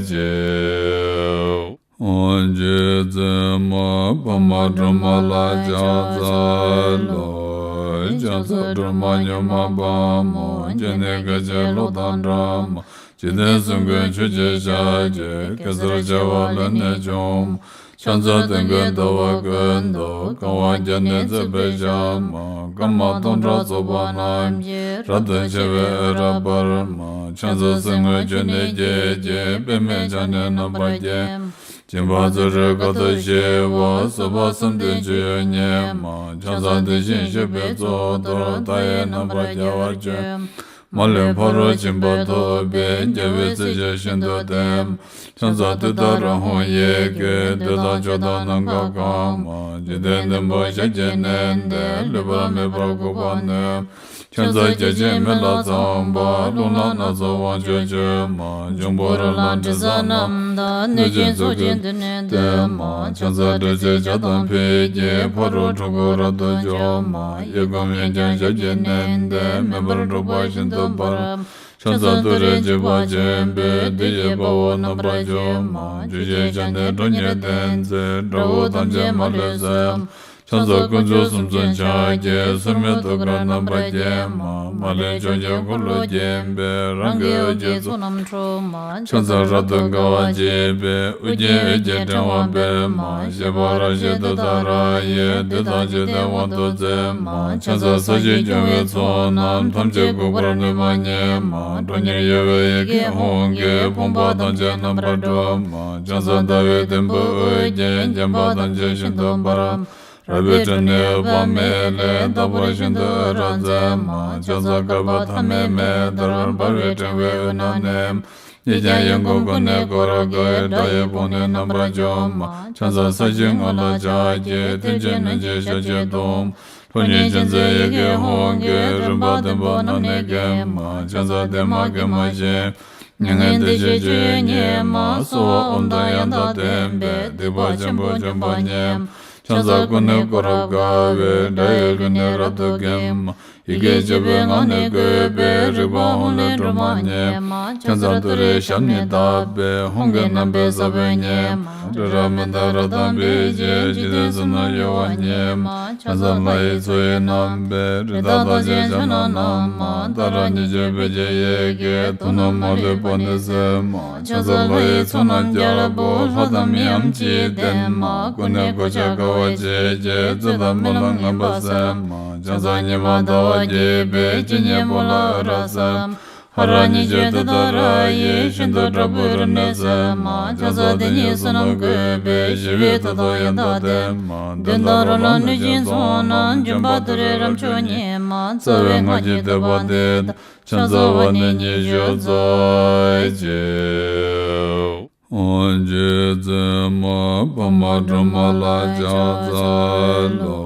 གཅིག་རྗེ་བཙུན་མ་འཕགས་མ་སྒྲོལ་མ་ལ་ཕྱག་འཚལ་ལོ། ཕྱག་འཚལ་སྒྲོལ་མ་མྱུར་མ་དཔའ་མོ། སྤྱན་ནི་སྐད་ཅིག་གློག་དང་འདྲ་མ། འཇིག་རྟེན་གསུམ་མགོན་ཆུ་སྐྱེས་ཞལ་གྱི། གེ་སར་བྱེ་བ་ལས་ནི་བྱུང་མ། ཕྱག་འཚལ་སྟོན་ཀའི་ཟླ་བ་ཀུན་ཏུ། གང་བ་བརྒྱ་ནི་བརྩེགས་པའི་ཞལ་མ། སྐར་མ་སྟོང་ཕྲག་ཚོགས་པ་རྣམས་ཀྱིས། རབ་ཏུ་ཕྱེ་བའི་འོད་རབ་འབར་མ། ཕྱག་འཚལ་གསེར་དངུལ་ཆུ་ནས་སྐྱེས་ཀྱི། པདྨས་ཕྱག་ནི་རྣམ་པར་བརྒྱན་མ། སྦྱིན་པ་བརྩོན་འགྲུས་དཀའ་ཐུབ་ཞི་བ། བཟོད་པ་བསམ་གཏན་སྤྱོད་ཡུལ་ཉིད་མ། ཕྱག་འཚལ་དེ་བཞིན་གཤེགས་པའི་གཙུག་ཏོར། མཐའ་ཡས་རྣམ་པར་རྒྱལ་བར་སྤྱོད་མ། མ་ལུས་ཕ་རོལ་ཕྱིན་པ་ཐོབ་པའི། རྒྱལ་བའི་སྲས་ཀྱིས་ཤིན་ཏུ་བསྟེན་མ། ཕྱག་འཚལ་ཏུཏྟཱ་ར་ཧཱུྃ་ཡི་གེས། བདུད་དང་ཕྱོགས་དང་ནམ་མཁའ་གང་མ། འཇིག་རྟེན་བདུན་པོ་ཞལ་གྱིས་མནན་ཏེ། ལུས་པ་མེད་པར་འགུགས་པར་ནུས་མ། ཕྱག་འཚལ་བརྒྱ་བྱིན་མེ་ལྷ་ཚངས་པ། རླུང་ལྷ་སྣ་ཚོགས་དབང་ཕྱུག་མཆོད་མ། འབྱུང་པོ་རོ་ལངས་དྲི་ཟ་རྣམས་དང་། གནོད་སྦྱིན་ཚོགས་ཀྱིས་མདུན་ནས་བསྟོད་མ། ཕྱག་འཚལ་ཏྲཊ་ཅེས་བྱ་དང་ཕཊ་ཀྱིས། ཕ་རོལ་འཁྲུལ་འཁོར་རབ་ཏུ་འཇོམས་མ། གཡས་བསྐུམ་གཡོན་བརྐྱང་ཞབས་ཀྱིས་མནན་ཏེ། མེ་འབར་འཁྲུག་པ་ཤིན་ཏུ་འབར་མ། ཕྱག་འཚལ་ཏུ་རེ་འཇིགས་པ་ཆེན་པོས། བདུད་ཀྱི་དཔའ་བོ་རྣམ་པར་འཇོམས་མ། བཅུ་ཞེས་བྱ་ནི་ཁྲོ་གཉེར་ལྡན་མཛད། དགྲ་བོ་ཐམས་ཅད་མ་ལུས་གསོད་མ། ཕྱག་འཚལ་དཀོན་མཆོག་གསུམ་མཚོན་ཕྱག་རྒྱའི། སྲུང་མའི་ཐུགས་ཀར་རྣམ་པར་བརྒྱན་མ། མ་ལུས་ཕྱོགས་བཅུའི་འཁོར་ལོ་བརྒྱན་པའི། རང་གི་འོད་ཀྱི་ཚོགས་རྣམས་འཁྲུགས་མ། ཕྱག་འཚལ་རབ་ཏུ་དགའ་བ་བརྗིད་པའི། དབུ་རྒྱན་འོད་ཀྱི་ཕྲེང་བ་སྤེལ་མ། བཞད་པ་རབ་བཞད་ཏུཏྟཱ་ར་ཡིས། བདུད་དང་འཇིག་རྟེན་དབང་དུ་མཛད་མ། ཕྱག་འཚལ་ས་གཞི་སྐྱོང་བའི་ཚོགས་རྣམས། ཐམས་ཅད་འགུགས་པར་ནུས་པ་ཉིད་མ། ཁྲོ་གཉེར་གཡོ་བའི་ཡི་གེ་ཧཱུྃ་གིས། ཕོངས་པ་ཐམས་ཅད་རྣམ་པར་སྒྲོལ་མ། ཕྱག་འཚལ་ཟླ་བའི་དུམ་བུས་དབུ་རྒྱན། བརྒྱན་པ་ཐམས་ཅད་ཤིན་ཏུ་འབར་མ། རལ་པའི་ཁྲོད་ནས་འོད་དཔག་མེད་ལས། རྟག་པར་ཤིན་ཏུ་འོད་རབ་མཛད་མ། ཕྱག་འཚལ་བསྐལ་པ་ཐ་མའི་མེ་ལྟར། འབར་བའི་ཕྲེང་བའི་དབུས་ན་གནས། གཉིས་ཀྱང་ཡོངས་བསྐོར་ཀུན་ནས་བསྐོར་དགའི། དགྲ་ཡི་དཔུང་ནི་རྣམ་པར་འཇོམས་མ། ཕྱག་འཚལ་ས་གཞིའི་ངོས་ལ་ཕྱག་བགྱིས། མཐུ་ཆེན་རྣམ་བསྒྱིངས་ཞལ་གྱིས་བརྡུང་། ཁྲོ་གཉེར་ཅན་མཛད་ཡི་གེ་ཧཱུྃ་གིས། རིམ་པ་བདུན་པོ་རྣམས་ནི་འགེམས་མ། ཕྱག་འཚལ་བདེ་མ་དགེ་མ་ཞེས། མྱ་ངན་འདས་ཞི་སྤྱོད་ཡུལ་ཉིད་མ། གསོལ་བ་ཨོཾ་དང་ཡང་དག་ལྡན་པས། སྡིག་པ་ཆེན་པོ་འཇོམས་པ་ཉིད་མ། ཕྱག་འཚལ་ཀུན་ནས་བསྐོར་རབ་དགའ་བའི། དགྲ་ཡི་རྒྱུད་ནི་རབ་ཏུ་འགེམས་མ། ཡི་གེ་བཅུ་པའི་ངག་ནི་བཀོད་པའི། རིག་པ་ཧཱུྃ་ལས་སྒྲོལ་མ་ཉིད་མ། ཕྱག་འཚལ་ཏུ་རེའི་ཞབས་ནི་བརྡབས་པས། ཧཱུྃ་གི་རྣམ་པའི་ས་བོན་ཉིད་མ། དྲི་རབ་མི་འདག་རབ་དང་འབིགས་བྱེད། འཇིག་རྟེན་གསུམ་རྣམས་གཡོ་བ་ཉིད་མ། ཕྱག་འཚལ་ལྷ་ཡི་མཚོ་ཡི་རྣམ་པའི། རི་དྭགས་རྟགས་ཅན་ཕྱག་ན་བསྣམས་མ། ཏཱ་ར་གཉིས་བརྗོད་བོད་ཀྱི་ཡི་གེས། དུག་རྣམས་མ་ལུས་པ་ནི་སེལ་མ། ཕྱག་འཚལ་ལྷ་ཡི་ཚོགས་རྣམས་རྒྱལ་པོ། ལྷ་དང་མིའམ་ཅི་ཡིས་བསྟེན་མ། ཀུན་ནས་གོ་ཆ་དགའ་བ་བརྗིད་ཀྱིས། རྩོད་དང་རྨི་ལམ་ངན་པ་སེལ་མ། ཕྱག་འཚལ་ཉི་མ་ཟླ་བ་རྒྱས་པའི། ཇི་སྙེད་པོ་ལ་འོད་རབ་གསལ་མ། ཧ་ར་གཉིས་བརྗོད་ཏུཏྟཱ་ར་ཡིས། ཤིན་ཏུ་དྲག་པོའི་རིམས་ནད་སེལ་མ། ཕྱག་འཚལ་དེ་ཉིད་བསོད་ནམས་བཀོད་པའི། ཞི་བའི་མཐུ་སྟོབས་ཡང་དག་ལྡན་མ། གདོན་དང་རོ་ལངས་གནོད་སྦྱིན་ཚོགས་རྣམས། འཇོམས་པ་ཏུ་རེ་རབ་མཆོག་ཉིད་མ། རྩ་བའི་སྔགས་ཀྱི་བསྟོད་པ་འདི་དང་། ཕྱག་འཚལ་བ་ནི་ཉི་ཤུ་རྩ་གཅིག་རྗེ་བཙུན་མ་འཕགས་མ་སྒྲོལ་མ་ལ་ཕྱག་འཚལ་ལོ།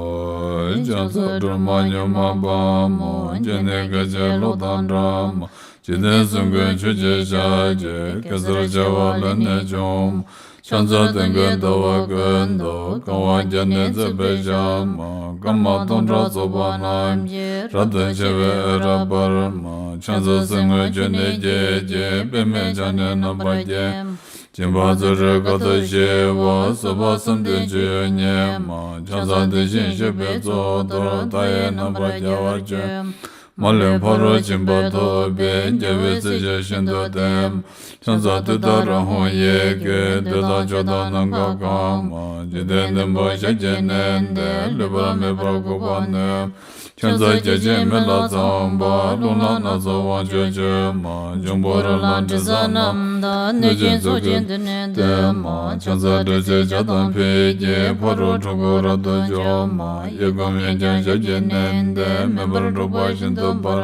ཕྱག་འཚལ་སྒྲོལ་མ་མྱུར་མ་དཔའ་མོ། སྤྱན་ནི་སྐད་ཅིག་གློག་དང་འདྲ་མ། འཇིག་རྟེན་གསུམ་མགོན་ཆུ་སྐྱེས་ཞལ་གྱི། གེ་སར་བྱེ་བ་ལས་ནི་བྱུང་མ། ཕྱག་འཚལ་སྟོན་ཀའི་ཟླ་བ་ཀུན་ཏུ། གང་བ་བརྒྱ་ནི་བརྩེགས་པའི་ཞལ་མ། སྐར་མ་སྟོང་ཕྲག་ཚོགས་པ་རྣམས་ཀྱིས། རབ་ཏུ་ཕྱེ་བའི་འོད་རབ་འབར་མ། ཕྱག་འཚལ་གསེར་དངུལ་ཆུ་ནས་སྐྱེས་ཀྱི། པདྨས་ཕྱག་ནི་རྣམ་པར་བརྒྱན། སྦྱིན་པ་བརྩོན་འགྲུས་དཀའ་ཐུབ་ཞི་བ། བཟོད་པ་བསམ་གཏན་སྤྱོད་ཡུལ་ཉིད་མ། ཕྱག་འཚལ་དེ་བཞིན་གཤེགས་པའི་གཙུག་ཏོར། མཐའ་ཡས་རྣམ་པར་རྒྱལ་བར་སྤྱོད། མ་ལུས་ཕ་རོལ་ཕྱིན་པ་ཐོབ་པའི། རྒྱལ་བའི་སྲས་ཀྱིས་ཤིན་ཏུ་བསྟེན། ཕྱག་འཚལ་ཏུཏྟཱ་ར་ཧཱུྃ་ཡི་གེས། བདུད་དང་ཕྱོགས་དང་ནམ་མཁའ་གང་མ། འཇིག་རྟེན་བདུན་པོ་ཞབས་ཀྱིས་མནན་ཏེ། ལུས་པ་མེད་པར་འགུགས་པར་ནུས། ཕྱག་འཚལ་བརྒྱ་བྱིན་མེ་ལྷ་ཚངས་པ། རླུང་ལྷ་སྣ་ཚོགས་དབང་ཕྱུག་མཆོད་མ། འབྱུང་པོ་རོ་ལངས་དྲི་ཟ་རྣམས་དང་། གནོད་སྦྱིན་ཚོགས་ཀྱིས་མདུན་ནས་བསྟོད་མ། ཕྱག་འཚལ་དྲི་ཟའི་ཇ་དང་ཕུད་ཀྱིས། ཕ་རོལ་འཁྲུལ་འཁོར་རབ་ཏུ་འཇོམས་མ། གཡས་བསྐུམ་གཡོན་བརྐྱང་ཞབས་ཀྱིས་མནན་ཏེ། མེ་འབར་འཁྲུགས་པ་ཤིན་ཏུ་འབར།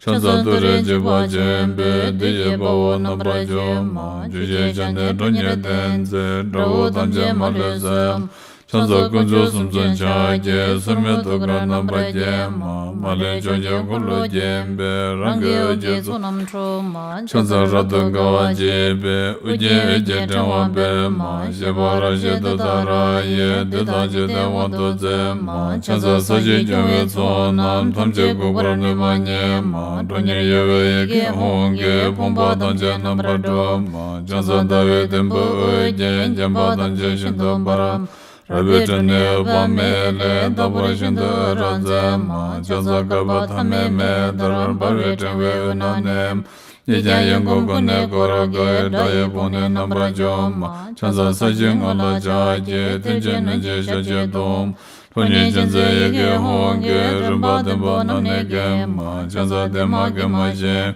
ཕྱག་འཚལ་ཏུ་རེ་འཇིགས་པ་ཆེན་པོས། བདུད་ཀྱི་དཔའ་བོ་རྣམ་པར་འཇོམས་མ། བཅུ་ཞབས་ཀྱིས་ནི་ཁྲོ་གཉེར་ལྡན་མཛད། དགྲ་བོ་ཐམས་ཅད་མ་ལུས་གསོད། ཕྱག་འཚལ་དཀོན་མཆོག་གསུམ་མཚོན་ཕྱག་རྒྱའི། སྲུང་མའི་ཐུགས་ཀར་རྣམ་པར་བརྒྱན་མ། མ་ལུས་ཕྱོགས་བཅུའི་འཁོར་ལོས་བརྒྱན་པའི། རང་གི་འོད་ཀྱི་ཚོགས་རྣམས་འཁྲུགས་མ། ཕྱག་འཚལ་རབ་ཏུ་དགའ་བ་བརྗིད་པའི། དབུ་རྒྱན་འོད་ཀྱི་ཕྲེང་བ་སྤེལ་མ། བཞད་པ་རབ་བཞད་ཏུཏྟཱ་ར་ཡིས། བདུད་དང་འཇིག་རྟེན་དབང་དུ་མཛད་མ། ཕྱག་འཚལ་ས་གཞི་སྐྱོང་བའི་ཚོགས་རྣམས། ཐམས་ཅད་འགུགས་པར་ནུས་པ་ཉིད་མ། ཁྲོ་གཉེར་གཡོ་བའི་ཡི་གེ་ཧཱུྃ་གིས། ཕོངས་པ་ཐམས་ཅད་རྣམ་པར་སྒྲོལ་མ། ཕྱག་འཚལ་ཟླ་བའི་དུམ་བུས་དབུ་རྒྱན། བརྒྱན་པ་ཐམས་ཅད་ཤིན་ཏུ་འབར་མ། རལ་པའི་ཁྲོད་ནས་འོད་དཔག་མེད་ལས། རྟག་པར་ཤིན་ཏུ་འོད་རབ་མཛད་མ། ཕྱག་འཚལ་བསྐལ་པ་ཐ་མའི་མེ་ལྟར། འབར་བའི་ཕྲེང་བའི་དབུས་ན་གནས། གཉིས་ཀྱང་ཡོངས་བསྐོར་ཀུན་ནས་བསྐོར་དགའི། དགྲ་ཡི་དཔུང་ནི་རྣམ་པར་འཇོམས་མ། ཕྱག་འཚལ་ས་གཞིའི་ངོས་ལ་ཕྱག་བགྱིས། མཐུ་ཆེན་རྣམ་བསྒྱིངས་ཞལ་གྱིས་བརྡུང་། ཁྲོ་གཉེར་ཅན་མཛད་ཡི་གེ་ཧཱུྃ་གིས། རིམ་པ་བདུན་པོ་རྣམས་ནི་འགེམས་མ། ཕྱག་འཚལ་བདེ་མ་དགེ་མ་ཞེས།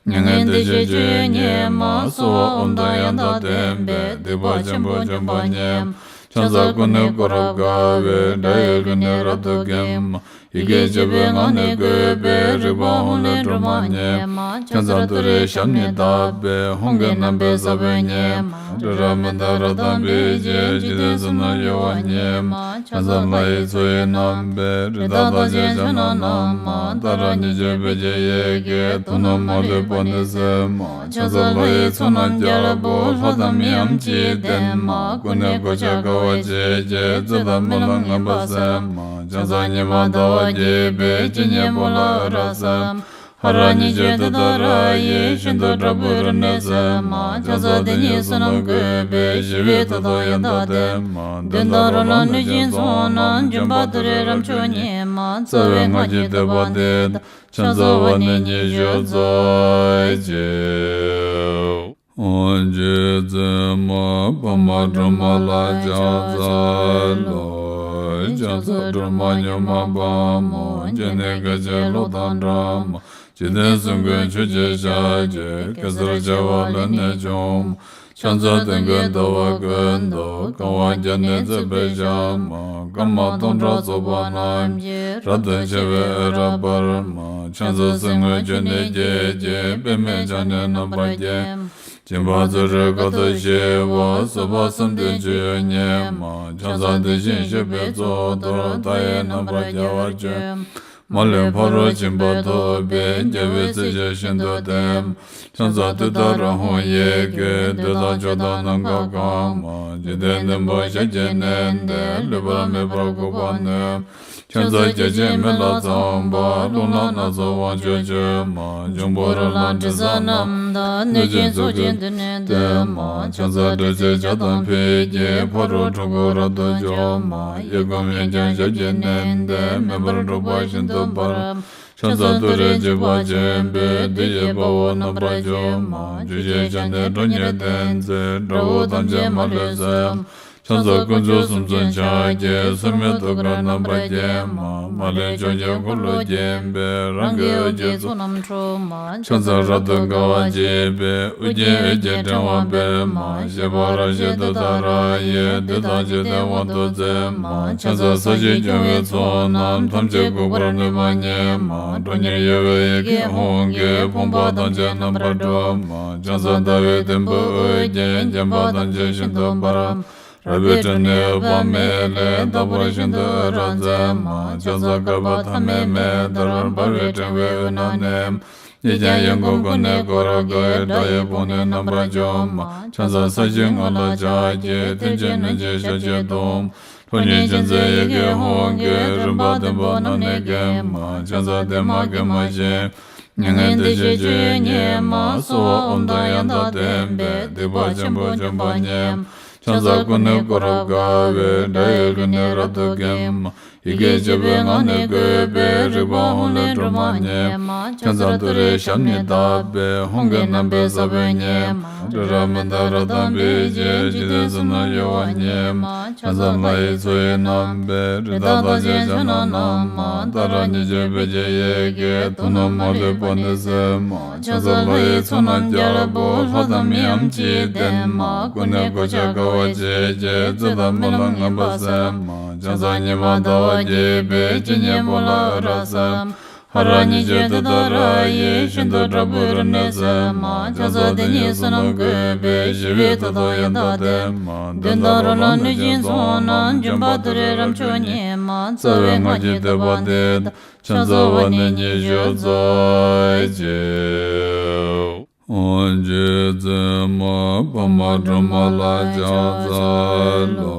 མྱ་ངན་འདས་ཞི་སྤྱོད་ཡུལ་ཉིད་མ། གསོལ་བ་ཨོཾ་དང་ཡང་དག་ལྡན་པས། སྡིག་པ་ཆེན་པོ་འཇོམས་པ་ཉིད་མ། ཕྱག་འཚལ་ཀུན་ནས་བསྐོར་རབ་དགའ་བའི། དགྲ་ཡི་རྒྱུད་ནི་རབ་ཏུ་འགེམས་མ། ཡི་གེ་བཅུ་པའི་ངག་ནི་བཀོད་པའི། རིག་པ་ཧཱུྃ་ལས་སྒྲོལ་མ་ཉིད་མ། ཕྱག་འཚལ་ཏུ་རེའི་ཞབས་ནི་བརྡབས་པས། ཧཱུྃ་གི་རྣམ་པའི་ས་བོན་ཉིད་མ། དྲི་རབ་མི་འདག་རབ་དང་འབིགས་བྱེད། འཇིག་རྟེན་གསུམ་རྣམས་གཡོ་བ་ཉིད་མ། ཕྱག་འཚལ་ལྷ་ཡི་མཚོ་ཡི་རྣམ་པའི། རི་དྭགས་རྟགས་ཅན་ཕྱག་ན་བསྣམས་མ། ཏཱ་ར་གཉིས་བརྗོད་བོད་ཀྱི་ཡི་གེས། དུག་རྣམས་མ་ལུས་པ་ནི་སེལ་མ། ཕྱག་འཚལ་ལྷ་ཡི་ཚོགས་རྣམས་རྒྱལ་པོ། ལྷ་དང་མིའམ་ཅི་ཡིས་བསྟེན་མ། ཀུན་ནས་གོ་ཆ་དགའ་བ་བརྗིད་ཀྱིས། རྩོད་དང་རྨི་ལམ་ངན་པ་སེལ་མ། ཕྱག་འཚལ་ཉི་མ་ཟླ་བ་རྒྱས་པའི། ཇི་སྙེད་པོ་ལ་འོད་རབ་གསལ་མ། ཧ་ར་ཉི་ཤུ་དེ་དག་ར་ཡི་ཤིན་ཏུ་དྲག་པོའི་རིམས་ནད་སེལ་མ། ཆང་ས་དེ་ཉིད་བསོད་ནམས་བཀོད་པས་ཞི་བའི་མཐུ་དང་ཡང་དག་ལྡན་མ། གདོན་དང་རོ་ལངས་གནོད་སྦྱིན་ཚོགས་རྣམས། འཇོམས་པ་ཏུ་རེ་རབ་མཆོག་ཉིད་མ། རྩ་བའི་སྔགས་ཀྱི་བསྟོད་པ་འདི་དང་། ཕྱག་འཚལ་བ་ནི་ཉི་ཤུ་རྩ་གཅིག། ཨོ་རྗེ་བཙུན་མོ་ཕ་མ་སྒྲོལ་མ་ལ་ཕྱག་འཚལ་ལོ། ཕྱག་འཚལ་སྒྲོལ་མ་མྱུར་མ་དཔའ་མོ། སྤྱན་ནི་སྐད་ཅིག་གློག་དང་འདྲ་མ། འཇིག་རྟེན་གསུམ་མགོན་ཆུ་སྐྱེས་ཞལ་གྱི། གེ་སར་བྱེ་བ་ལས་ནི་བྱུང་མ། ཕྱག་འཚལ་སྟོན་ཀའི་ཟླ་བ་ཀུན་ཏུ། གང་བ་བརྒྱ་ནི་བརྩེགས་པའི་ཞལ་མ། སྐར་མ་སྟོང་ཕྲག་ཚོགས་པ་རྣམས་ཀྱིས། རབ་ཏུ་ཕྱེ་བའི་འོད་རབ་འབར་མ། ཕྱག་འཚལ་གསེར་དངུལ་ཆུ་ནས་སྐྱེས་ཀྱི། པདྨས་ཕྱག་ནི་རྣམ་པར་བརྒྱན་མ། སྦྱིན་པ་བརྩོན་འགྲུས་དཀའ་ཐུབ་ཞི་བ། བཟོད་པ་བསམ་གཏན་སྤྱོད་ཡུལ་ཉིད་མ། ཕྱག་འཚལ་དེ་བཞིན་གཤེགས་པའི་གཙུག་ཏོར། མཐའ་ཡས་རྣམ་པར་རྒྱལ་བར་སྤྱོད་མ། མ་ལུས་ཕ་རོལ་ཕྱིན་པ་ཐོབ་པའི། རྒྱལ་བའི་སྲས་ཆེན་ཤིན་ཏུ་ལྡན་མ། ཕྱག་འཚལ་ཏུཏྟཱ་ར་ཧཱུྃ་ཡི་གེ། བདུད་དང་ཕྱོགས་དང་ནམ་མཁའ་གང་མ། འཇིག་རྟེན་བདུན་པོ་ཞལ་གྱིས་མནན་ཏེ། ལུས་པ་མེད་པར་འགུགས་པར་ནུས་མ། ཕྱག་འཚལ་བརྒྱ་བྱིན་མེ་ལྷ་ཚངས་པ། རླུང་ལྷ་སྣ་ཚོགས་དབང་ཕྱུག་མཆོད་མ། འབྱུང་པོ་རོ་ལངས་དྲི་ཟ་རྣམས་དང་། གནོད་སྦྱིན་ཚོགས་ཀྱིས་མདུན་ནས་བསྟོད་མ། ཕྱག་འཚལ་དྲི་ཟའི་ལྗགས་དང་ཕུད་ཀྱིས། ཕ་རོལ་འཁྲུལ་འཁོར་རབ་ཏུ་འཇོམས་མ། གཡས་བསྐུམ་གཡོན་བརྐྱང་ཞབས་ཀྱིས་མནན་ཏེ། མེ་འབར་འཁྲུག་པ་ཤིན་ཏུ་འབར་མ། ཕྱག་འཚལ་ཏུ་རེ་འཇིགས་པ་ཆེན་པོས། བདུད་ཀྱི་དཔའ་བོ་རྣམ་པར་འཇོམས་མ། བཅུ་ཞལ་ཕྱག་ནི་ཁྲོ་གཉེར་ལྡན་མཛད། དགྲ་བོ་ཐམས་ཅད་མ་ལུས་གསོད་མ། ཕྱག་འཚལ་དཀོན་མཆོག་གསུམ་མཚོན་ཕྱག་རྒྱའི། སོར་མོས་ཐུགས་ཀར་རྣམ་པར་བརྒྱན་མ། མ་ལུས་ཕྱོགས་ཀྱི་འཁོར་ལོས་བརྒྱན་པའི། རང་གི་འོད་ཀྱི་ཚོགས་རྣམས་འཁྲུག་མ། ཕྱག་འཚལ་རབ་ཏུ་དགའ་བ་བརྗིད་པའི། ཨོ་རྒྱན་འོད་ཀྱི་ཕྲེང་བ་སྤེལ་མ། བཞད་པ་རབ་བཞད་ཏུཏྟཱ་ར་ཡིས། བདུད་དང་འཇིག་རྟེན་དབང་དུ་མཛད་མ། ཕྱག་འཚལ་ས་གཞི་སྐྱོང་བའི་ཚོགས་རྣམས། ཐམས་ཅད་འགུགས་པར་ནུས་པ་ཉིད་མ། ཁྲོ་གཉེར་གཡོ་བའི་ཡི་གེ་ཧཱུྃ་གིས། ཕོངས་པ་ཐམས་ཅད་རྣམ་པར་སྒྲོལ་མ། ཕྱག་འཚལ་ཟླ་བའི་དུམ་བུས་དབུ་བརྒྱན། བརྒྱན་པ་ཐམས་ཅད་ཤིན་ཏུ་འབར་མ། རལ་པའི་ཁྲོད་ནས་འོད་དཔག་མེད་ལས། རྟག་པར་ཤིན་ཏུ་འོད་རབ་མཛད་མ། ཕྱག་འཚལ་བསྐལ་པ་ཐ་མའི་མེ་ལྟར། འབར་བའི་ཕྲེང་བའི་དབུས་ན་གནས་མ། གཉིས་ཀྱང་ཡང་སྒོ་ཀུན་ནས་བསྐོར་དགའི། དགྲ་ཡི་དཔུང་ནི་རྣམ་པར་འཇོམས་མ། ཕྱག་འཚལ་ས་གཞིའི་ངོས་ལ་ཕྱག་གི། ཐུན་གྱི་སྣོད་ཀྱི་ཞལ་གྱིས་བརྡུང་མ། ཁྲོ་གཉེར་ཅན་མཛད་ཡི་གེ་ཧཱུྃ་གིས། རིམ་པ་བདུན་པོ་རྣམས་ནི་འགེམས་མ། ཕྱག་འཚལ་བདེ་མ་དགེ་མ་ཞི་བ། མྱ་ངན་འདས་ཞི་སྤྱོད་ཡུལ་ཉིད་མ། གསོལ་བ་ཨོཾ་དང་ཡང་དག་ལྡན་པས། སྡིག་པ་ཆེན་པོ་འཇོམས་པ་ཉིད་མ། ཕྱག་འཚལ་ཀུན་ནས་བསྐོར་རབ་དགའ་བའི། དགྲ་ཡི་ལུས་ནི་རབ་ཏུ་འགེམས་མ། ཡི་གེ་བཅུ་པའི་ངག་ནི་བཀོད་པའི། རིག་པ་ཧཱུྃ་ལས་སྒྲོལ་མ་ཉིད་མ། ཕྱག་འཚལ་ཏུ་རེའི་ཞབས་ནི་བརྡབས་པས། ཧཱུྃ་གི་རྣམ་པའི་ས་བོན་ཉིད་མ། རི་རབ་མནྡ་ར་དང་འབིགས་བྱེད། འཇིག་རྟེན་གསུམ་རྣམས་གཡོ་བ་ཉིད་མ། ཕྱག་འཚལ་ལྷ་ཡི་མཚོ་ཡི་རྣམ་པའི། རི་དྭགས་རྟགས་ཅན་ཕྱག་ན་བསྣམས་མ། ཏཱ་ར་གཉིས་བརྗོད་བོད་ཀྱི་ཡི་གེ། དུག་རྣམས་མ་ལུས་པ་ནི་སེལ་མ། ཕྱག་འཚལ་ལྷ་ཡི་ཚོགས་རྣམས་རྒྱལ་པོ། ལྷ་དང་མིའམ་ཅི་ཡིས་བསྟེན་མ། ཀུན་ནས་གོ་ཆ་དགའ་བ་བརྗིད་ཀྱིས། རྩོད་དང་རྨི་ལམ་ངན་པ་སེལ་མ། ཕྱག་འཚལ་ཉི་མ་ཟླ་བ་རྒྱས་པའི། སྤྱན་གཉིས་པོ་ལ་འོད་རབ་གསལ་མ། ཧ་ར་གཉིས་བརྗོད་ཏུཏྟཱ་ར་ཡིས། ཤིན་ཏུ་དྲག་པོའི་རིམས་ནད་སེལ་མ། ཕྱག་འཚལ་དེ་ཉིད་བསོད་ནམས་བཀོད་པས། ཞི་བའི་མཐུ་དང་ཡང་དག་ལྡན་མ། གདོན་དང་རོ་ལངས་གནོད་སྦྱིན་ཚོགས་རྣམས། འཇོམས་པ་ཏུ་རེ་རབ་མཆོག་ཉིད་མ། རྩ་བའི་སྔགས་ཀྱི་བསྟོད་པ་འདི་དང་། ཕྱག་འཚལ་བ་ནི་ཉི་ཤུ་རྩ་གཅིག། ཨོ་རྗེ་བཙུན་མོ་ཕ་མ་སྒྲོལ་མ་ལ་ཕྱག་འཚལ་ལོ།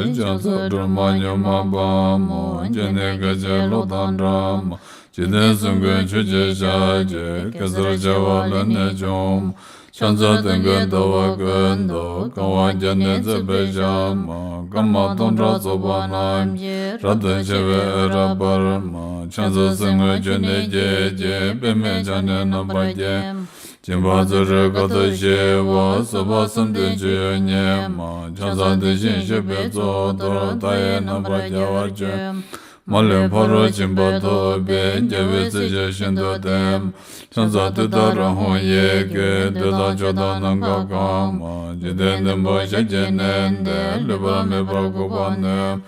ཕྱག་འཚལ་སྒྲོལ་མ་མྱུར་མ་དཔའ་མོ། སྤྱན་ནི་སྐད་ཅིག་གློག་དང་འདྲ་མ། འཇིག་རྟེན་གསུམ་མགོན་ཆུ་སྐྱེས་ཞལ་གྱི། གེ་སར་བྱེ་བ་ལས་ནི་བྱུང་མ། ཕྱག་འཚལ་སྟོན་ཀའི་ཟླ་བ་ཀུན་ཏུ། གང་བ་བརྒྱ་ནི་བརྩེགས་པའི་ཞལ་མ། སྐར་མ་སྟོང་ཕྲག་ཚོགས་པ་རྣམས་ཀྱིས། རབ་ཏུ་ཕྱེ་བའི་འོད་རབ་འབར་མ། ཕྱག་འཚལ་གསེར་དངུལ་ཆུ་ནས་སྐྱེས་ཀྱི། པདྨས་ཕྱག་ནི་རྣམ་པར་བརྒྱན་མ། སྦྱིན་པ་བརྩོན་འགྲུས་དཀའ་ཐུབ་ཞི་བ། བཟོད་པ་བསམ་གཏན་སྤྱོད་ཡུལ་ཉིད་མ། ཕྱག་འཚལ་དེ་བཞིན་གཤེགས་པའི་གཙུག་ཏོར། མཐའ་ཡས་རྣམ་པར་རྒྱལ་བར་སྤྱོད་མ། མ་ལུས་ཕ་རོལ་ཕྱིན་པ་ཐོབ་པའི། རྒྱལ་བའི་སྲས་ཆེན་ཤིན་ཏུ་ལྡན་མ། ཕྱག་འཚལ་ཏུཏྟཱ་ར་ཧཱུྃ་ཡི་གེ། བདུད་དང་ཕྱོགས་དང་ནམ་མཁའ་གང་མ། འཇིག་རྟེན་བདུན་པོ་ཞལ་གྱིས་མནན་ཏེ། ལུས་པ་མེད་པར་འགུགས་པར་ནུས་མ།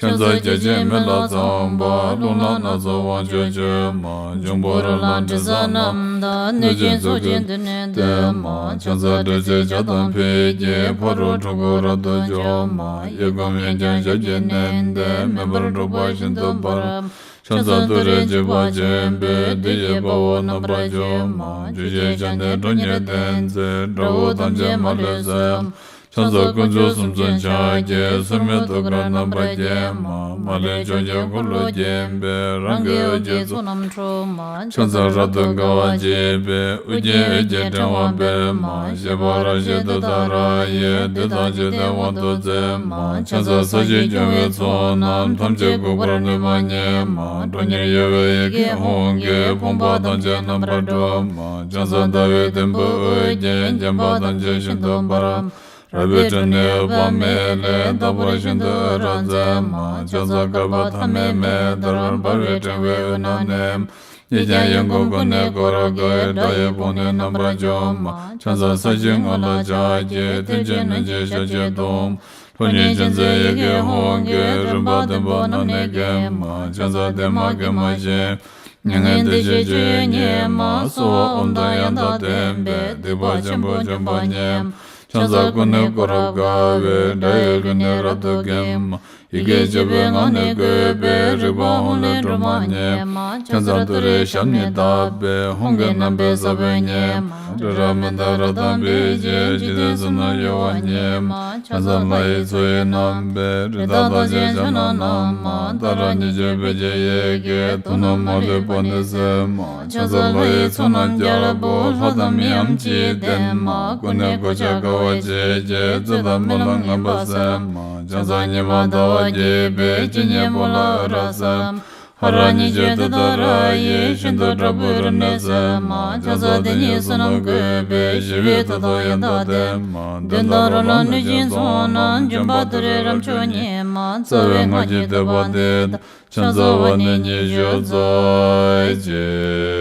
ཕྱག་འཚལ་བརྒྱ་བྱིན་མེ་ལྷ་ཚངས་པ། རླུང་ལྷ་སྣ་ཚོགས་དབང་ཕྱུག་མཆོད་མ། འབྱུང་པོ་རོ་ལངས་དྲི་ཟ་རྣམས་དང་། གནོད་སྦྱིན་ཚོགས་ཀྱིས་མདུན་ནས་བསྟོད་མ། ཕྱག་འཚལ་དྲི་ཟའི་ལྗགས་དང་ཕུད་ཀྱིས། ཕ་རོལ་འཁྲུལ་འཁོར་རབ་ཏུ་འཇོམས་མ། གཡས་བསྐུམ་གཡོན་བརྐྱང་ཞབས་ཀྱིས་མནན་ཏེ། མེ་འབར་འཁྲུག་པ་ཤིན་ཏུ་འབར་མ། ཕྱག་འཚལ་ཏུ་རེ་འཇིགས་པ་ཆེན་པོས། བདུད་ཀྱི་དཔའ་བོ་རྣམ་པར་འཇོམས་མ། བཅུ་ཞལ་ཕྱག་ནི་ཁྲོ་གཉེར་ལྡན་མཛད། དགྲ་བོ་ཐམས་ཅད་མ་ལུས་གསོད་མ། ཕྱག་འཚལ་དཀོན་མཆོག་གསུམ་མཚོན་ཕྱག་རྒྱའི། སྲེད་མེད་ཐུགས་ཀར་རྣམ་པར་བརྒྱན་མ། མ་ལུས་ཕྱོགས་བཅུའི་འཁོར་ལོས་བརྒྱན་པའི། རང་གི་འོད་ཀྱི་ཚོགས་རྣམས་འཁྲུགས་མ། ཕྱག་འཚལ་རབ་ཏུ་དགའ་བ་བརྗིད་པའི། ཨོ་རྒྱན་འོད་ཀྱི་ཕྲེང་བ་སྤེལ་མ། བཞད་པ་རབ་བཞད་ཏུཏྟཱ་ར་ཡིས། བདུད་དང་འཇིག་རྟེན་དབང་དུ་མཛད་མ། ཕྱག་འཚལ་ས་གཞི་སྐྱོང་བའི་ཚོགས་རྣམས། ཐམས་ཅད་འགུགས་པར་ནུས་པ་ཉིད་མ། ཁྲོ་གཉེར་གཡོ་བའི་ཡི་གེ་ཧཱུྃ་གིས། ཕོངས་པ་ཐམས་ཅད་རྣམ་པར་སྒྲོལ་མ། ཕྱག་འཚལ་ཟླ་བའི་དུམ་བུས་དབུ་རྒྱན། བརྒྱན་པ་ཐམས་ཅད་ཤིན་ཏུ་འབར་མ། རལ་པའི་ཁྲོད་ནས་འོད་དཔག་མེད་ལས། རྟག་པར་ཤིན་ཏུ་འོད་རབ་མཛད་མ། ཕྱག་འཚལ་བསྐལ་པ་ཐ་མའི་མེ་ལྟར། འབར་བའི་ཕྲེང་བའི་དབུས་ན་གནས། ཡིད་ཀྱང་ཡིད་འགུགས་ཀུན་ནས་བསྐོར་དགའི། དགྲ་ཡི་དཔུང་ནི་རྣམ་པར་འཇོམས་མ། ཕྱག་འཚལ་ས་གཞིའི་ངོས་ལ་ཕྱག་བགྱི། མཐིལ་གྱིས་བསྣུན་ཅིང་ཞབས་ཀྱིས་བརྡུང་། ཕོ་ཉ་ཅན་མཛད་ཡི་གེ་ཧཱུྃ་གིས། རིམ་པ་བདུན་པོ་རྣམས་ནི་འགེམས་མ། ཕྱག་འཚལ་བདེ་མ་དགེ་མ་ཞི། མྱ་ངན་འདས་ཞི་སྤྱོད་ཡུལ་ཉིད་མ། གསོལ་བ་ཨོཾ་དང་ཡང་དག་ལྡན་པས། སྡིག་པ་ཆེན་པོ་འཇོམས་པ་ཉིད་མ། ཕྱག་འཚལ་ཀུན་ནས་བསྐོར་རབ་དགའ་བའི། དགྲ་ཡི་རྒོལ་ནི་རབ་ཏུ་འགེམས་མ། ཡི་གེ་བཅུ་པའི་ངག་ནི་བཀོད་པའི། རིག་པ་ཧཱུྃ་ལས་སྒྲོལ་མ་ཉིད་མ། ཕྱག་འཚལ་ཏུ་རེའི་ཞབས་ནི་བརྡབས་པས། ཧཱུྃ་གི་རྣམ་པའི་ས་བོན་ཉིད་མ། སྤྲོས་བྲལ་མི་འདའ་རབ་དང་འབིགས་བྱེད། འཇིག་རྟེན་གསུམ་རྣམས་གཡོ་བ་ཉིད་མ། ཕྱག་འཚལ་ལྷ་ཡི་མཚོ་ཡི་རྣམ་པའི། རི་དྭགས་རྟགས་ཅན་ཕྱག་ན་བསྣམས་མ། ཏཱ་ར་གཉིས་བརྗོད་བོད་ཀྱི་ཡི་གེས། དུག་རྣམས་མ་ལུས་པ་ནི་སེལ་མ། ཕྱག་འཚལ་ལྷ་ཡི་ཚོགས་རྣམས་རྒྱལ་པོ། ལྷ་དང་མིའམ་ཅི་ཡིས་བསྟེན་མ། ཀུན་ནས་གོ་ཆ་དགའ་བ་བརྗིད་ཀྱིས། རྩོད་དང་རྨི་ལམ་ངན་པ་སེལ་མ། ཕྱག་འཚལ་ཉི་མ་ཟླ་བ་རྒྱས་པའི། སྤྱན་གཉིས་པོ་ལ་འོད་རབ་གསལ་མ། ཧ་ར་གཉིས་བརྗོད་ཏུཏྟཱ་ར་ཡིས། ཤིན་ཏུ་དྲག་པོའི་རིམས་ནད་སེལ་མ། ཕྱག་འཚལ་དེ་ཉིད་བསོད་ནམས་བཀོད་པའི། ཞི་བའི་མཐུ་སྟོབས་ཡང་དག་ལྡན་མ། གདོན་དང་རོ་ལངས་གནོད་སྦྱིན་ཚོགས་རྣམས། འཇོམས་པ་ཏུ་རེ་རབ་མཆོག་ཉིད་མ། རྩ་བའི་སྔགས་ཀྱི་བསྟོད་པ་འདི་དང་། ཕྱག་འཚལ་བ་ནི་ཉི་ཤུ་རྩ་གཅིག་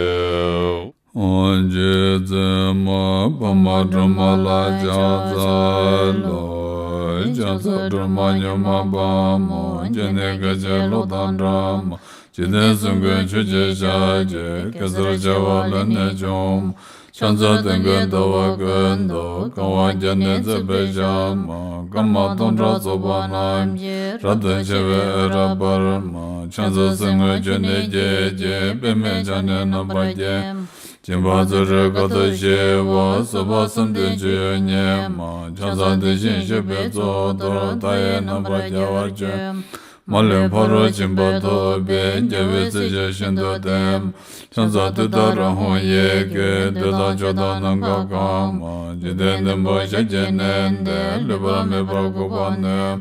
རྗེ་བཙུན་མ་འཕགས་མ་སྒྲོལ་མ་ལ་ཕྱག་འཚལ་ལོ། ཕྱག་འཚལ་སྒྲོལ་མ་མྱུར་མ་དཔའ་མོ། སྤྱན་ནི་སྐད་ཅིག་གློག་དང་འདྲ་མ། འཇིག་རྟེན་གསུམ་མགོན་ཆུ་སྐྱེས་ཞལ་གྱི། གེ་སར་བྱེ་བ་ལས་ནི་བྱུང་མ། ཕྱག་འཚལ་སྟོན་ཀའི་ཟླ་བ་ཀུན་ཏུ། གང་བ་བརྒྱ་ནི་བརྩེགས་པའི་ཞལ་མ། སྐར་མ་སྟོང་ཕྲག་ཚོགས་པ་རྣམས་ཀྱིས། རབ་ཏུ་ཕྱེ་བའི་འོད་རབ་འབར་མ། ཕྱག་འཚལ་གསེར་དངུལ་ཆུ་ནས་སྐྱེས་ཀྱི། པདྨས་ཕྱག་ནི་རྣམ་པར་བརྒྱན་མ། སྦྱིན་པ་བརྩོན་འགྲུས་དཀའ་ཐུབ་ཞི་བ། བཟོད་པ་གསུམ་ལྡན་སྤྱོད་ཡུལ་ཉིད་མ། ཕྱག་འཚལ་དེ་བཞིན་གཤེགས་པའི་གཙུག་ཏོར། མཐའ་ཡས་རྣམ་པར་རྒྱལ་བར་སྤྱོད་མ། མ་ལུས་ཕ་རོལ་ཕྱིན་པ་ཐོབ་པའི། རྒྱལ་བའི་སྲས་ཀྱིས་ཤིན་ཏུ་བསྟེན་མ། ཕྱག་འཚལ་ཏུཏྟཱ་ར་ཧཱུྃ་ཡི་གེས། བདུད་དང་ཕྱོགས་དང་ནམ་མཁའ་གང་མ། འཇིག་རྟེན་བདུན་པོ་ཞབས་ཀྱིས་མནན་ཏེ། ལུས་པ་མེད་པར་འགུགས་པར་ནུས།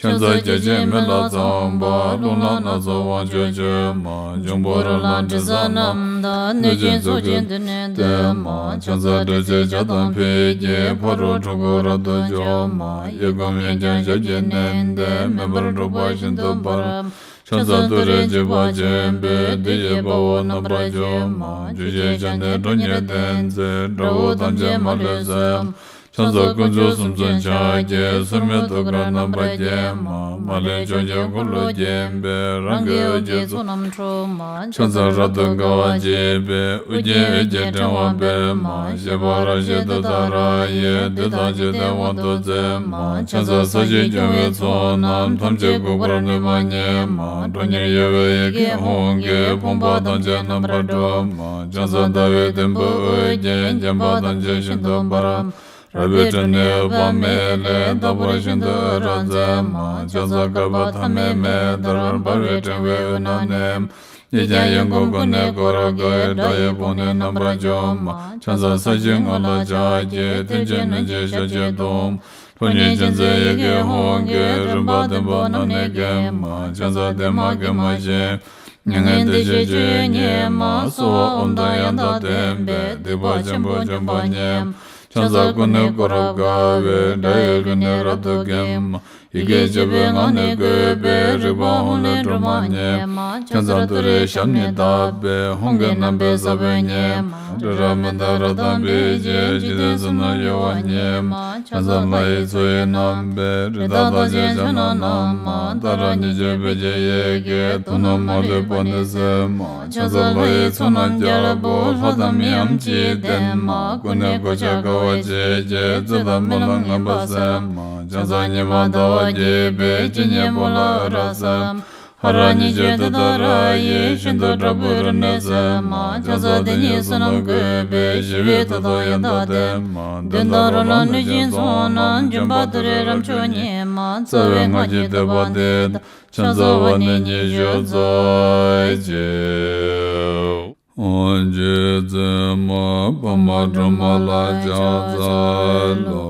ཕྱག་འཚལ་བརྒྱ་བྱིན་མེ་ལྷ་ཚངས་པ། རླུང་ལྷ་སྣ་ཚོགས་དབང་ཕྱུག་མཆོད་མ། འབྱུང་པོ་རོ་ལངས་དྲི་ཟ་རྣམས་དང་། གནོད་སྦྱིན་ཚོགས་ཀྱིས་མདུན་ནས་བསྟོད་མ། ཕྱག་འཚལ་དྲི་ཟའི་ཇ་དང་ཕུད་ཀྱིས། ཕ་རོལ་འཁྲུལ་འཁོར་རབ་ཏུ་འཇོམས་མ། གཡས་བསྐུམ་གཡོན་བརྐྱང་ཞབས་ཀྱིས་མནན་ཏེ། མེ་འབར་འཁྲུག་པ་ཤིན་ཏུ་འབར་མ། ཕྱག་འཚལ་ཏུ་རེ་འཇིགས་པ་ཆེན་པོས། བདུད་ཀྱི་དཔའ་བོ་རྣམ་པར་འཇོམས་མ། བཅུ་གཅིག་ཞལ་ནི་ཁྲོ་གཉེར་ལྡན་མཛད། དགྲ་བོ་ཐམས་ཅད་མ་ལུས་གསོད་མ། ཕྱག་འཚལ་དཀོན་མཆོག་གསུམ་མཚོན་ཕྱག་རྒྱའི། སྲེད་མེད་ཐུགས་ཀར་རྣམ་པར་བརྒྱན་མ། མ་ལུས་ཕྱོགས་བཅུའི་འཁོར་ལོས་བརྒྱན་པའི། རང་གི་འོད་ཀྱི་ཚོགས་རྣམས་འཁྲུགས་མ། ཕྱག་འཚལ་རབ་ཏུ་དགའ་བ་བརྗིད་པའི། ཨོ་རྒྱན་འོད་ཀྱི་ཕྲེང་བ་སྤེལ་མ། བཞད་པ་རབ་བཞད་ཏུཏྟཱ་ར་ཡིས། བདུད་དང་འཇིག་རྟེན་དབང་དུ་མཛད་མ། ཕྱག་འཚལ་ས་གཞི་སྐྱོང་བའི་ཚོགས་རྣམས། ཐམས་ཅད་འགུགས་པར་ནུས་པ་ཉིད་མ། ཁྲོ་གཉེར་གཡོ་བའི་ཡི་གེ་ཧཱུྃ་གིས། ཕོངས་པ་ཐམས་ཅད་རྣམ་པར་སྒྲོལ་མ། ཕྱག་འཚལ་ཟླ་བའི་དུམ་བུས་དབུ་རྒྱན། བརྒྱན་པ་ཐམས་ཅད་ཤིན་ཏུ་འབར་མ། རལ་པའི་ཁྲོད་ནས་འོད་དཔག་མེད་ལས། རྟག་པར་ཤིན་ཏུ་འོད་རབ་མཛད་མ། ཕྱག་འཚལ་བསྐལ་པ་ཐ་མའི་མེ་ལྟར། འབར་བའི་ཕྲེང་བའི་དབུས་ན་གནས་མ། ཡིད་ཀྱང་ཡིད་འགུགས་ཀུན་ནས་བསྐོར་དགའི། དགྲ་ཡི་དཔུང་ནི་རྣམ་པར་འཇོམས་མ། ཕྱག་འཚལ་ས་གཞིའི་ངོས་ལ་ཕྱག་བགྱི། མཐིལ་གྱིས་བསྣུན་ཅིང་ཞབས་ཀྱིས་བརྡུང་མ། ཕོ་ཉ་ཅན་མཛད་ཡི་གེ་ཧཱུྃ་གིས། རིམ་པ་བདུན་པོ་རྣམས་ནི་འགེམས་མ། ཕྱག་འཚལ་བདེ་མ་དགེ་མ་ཞི་མ། མྱ་ངན་འདས་ཞི་སྤྱོད་ཡུལ་ཉིད་མ། གསོལ་བ་ཨོཾ་དང་ཡང་དག་ལྡན་པས། སྡིག་པ་ཆེན་པོ་འཇོམས་པ་ཉིད་མ། ཕྱག་འཚལ་ཀུན་ནས་བསྐོར་རབ་དགའ་བའི། དགྲ་ཡི་རྒོལ་ནི་རབ་ཏུ་འགེམས་མ། ཡི་གེ་བཅུ་པའི་ངག་ནི་བཀོད་པའི། རིག་པ་ཧཱུྃ་ལས་སྒྲོལ་མ་ཉིད་མ། ཕྱག་འཚལ་ཏུ་རེའི་ཞབས་ནི་བརྡབས་པས། ཧཱུྃ་གི་རྣམ་པའི་ས་བོན་ཉིད་མ། སྤྲོས་བྲལ་མི་འདའ་རབ་དང་འབིགས་བྱེད། འཇིག་རྟེན་གསུམ་རྣམས་གཡོ་བ་ཉིད་མ། ཕྱག་འཚལ་ལྷ་ཡི་མཚོ་ཡི་རྣམ་པའི། རི་དྭགས་རྟགས་ཅན་ཕྱག་ན་བསྣམས་མ། ཏཱ་ར་གཉིས་བརྗོད་བོད་ཀྱི་ཡི་གེས། དུག་རྣམས་མ་ལུས་པ་ནི་སེལ་མ། ཕྱག་འཚལ་ལྷ་ཡི་ཚོགས་རྣམས་རྒྱལ་པོ། ལྷ་དང་མིའམ་ཅི་ཡིས་བསྟེན་མ། ཀུན་ནས་གོ་ཆ་དགའ་བ་བརྗིད་ཀྱིས། རྩོད་དང་རྨི་ལམ་ངན་པ་སེལ་མ། ཕྱག་འཚལ་ཉི་མ་ཟླ་བ་རྒྱས་པའི། སྤྱན་གཉིས་པོ་ལ་འོད་རབ་གསལ་མ། ཧ་ར་ཉི་ཤུ་དེ་ལྟར་ཡིད་བཞིན་དུ་དྲག་པོའི་རིམས་ནད་སེལ་མ། ཆང་ས་དེ་ཉིད་བསོད་ནམས་བསྐུལ་བས་ཞི་བའི་མཐུ་སྟོབས་ཡང་དག་ལྡན་མ། གདོན་དང་རོ་ལངས་གནོད་སྦྱིན་ཚོགས་རྣམས། འབྱུང་པོ་དུད་འགྲོའི་རབ་མཆོག་ཉིད་མ། རྩ་བའི་སྔགས་ཀྱི་བཟླས་པ་འདི་དང་། ཕྱག་འཚལ་བ་ནི་ཉི་ཤུ་རྩ་གཅིག། ཨོ་རྗེ་བཙུན་མ་འཕགས་མ་སྒྲོལ་མ་ལ་ཕྱག་འཚལ་ལོ།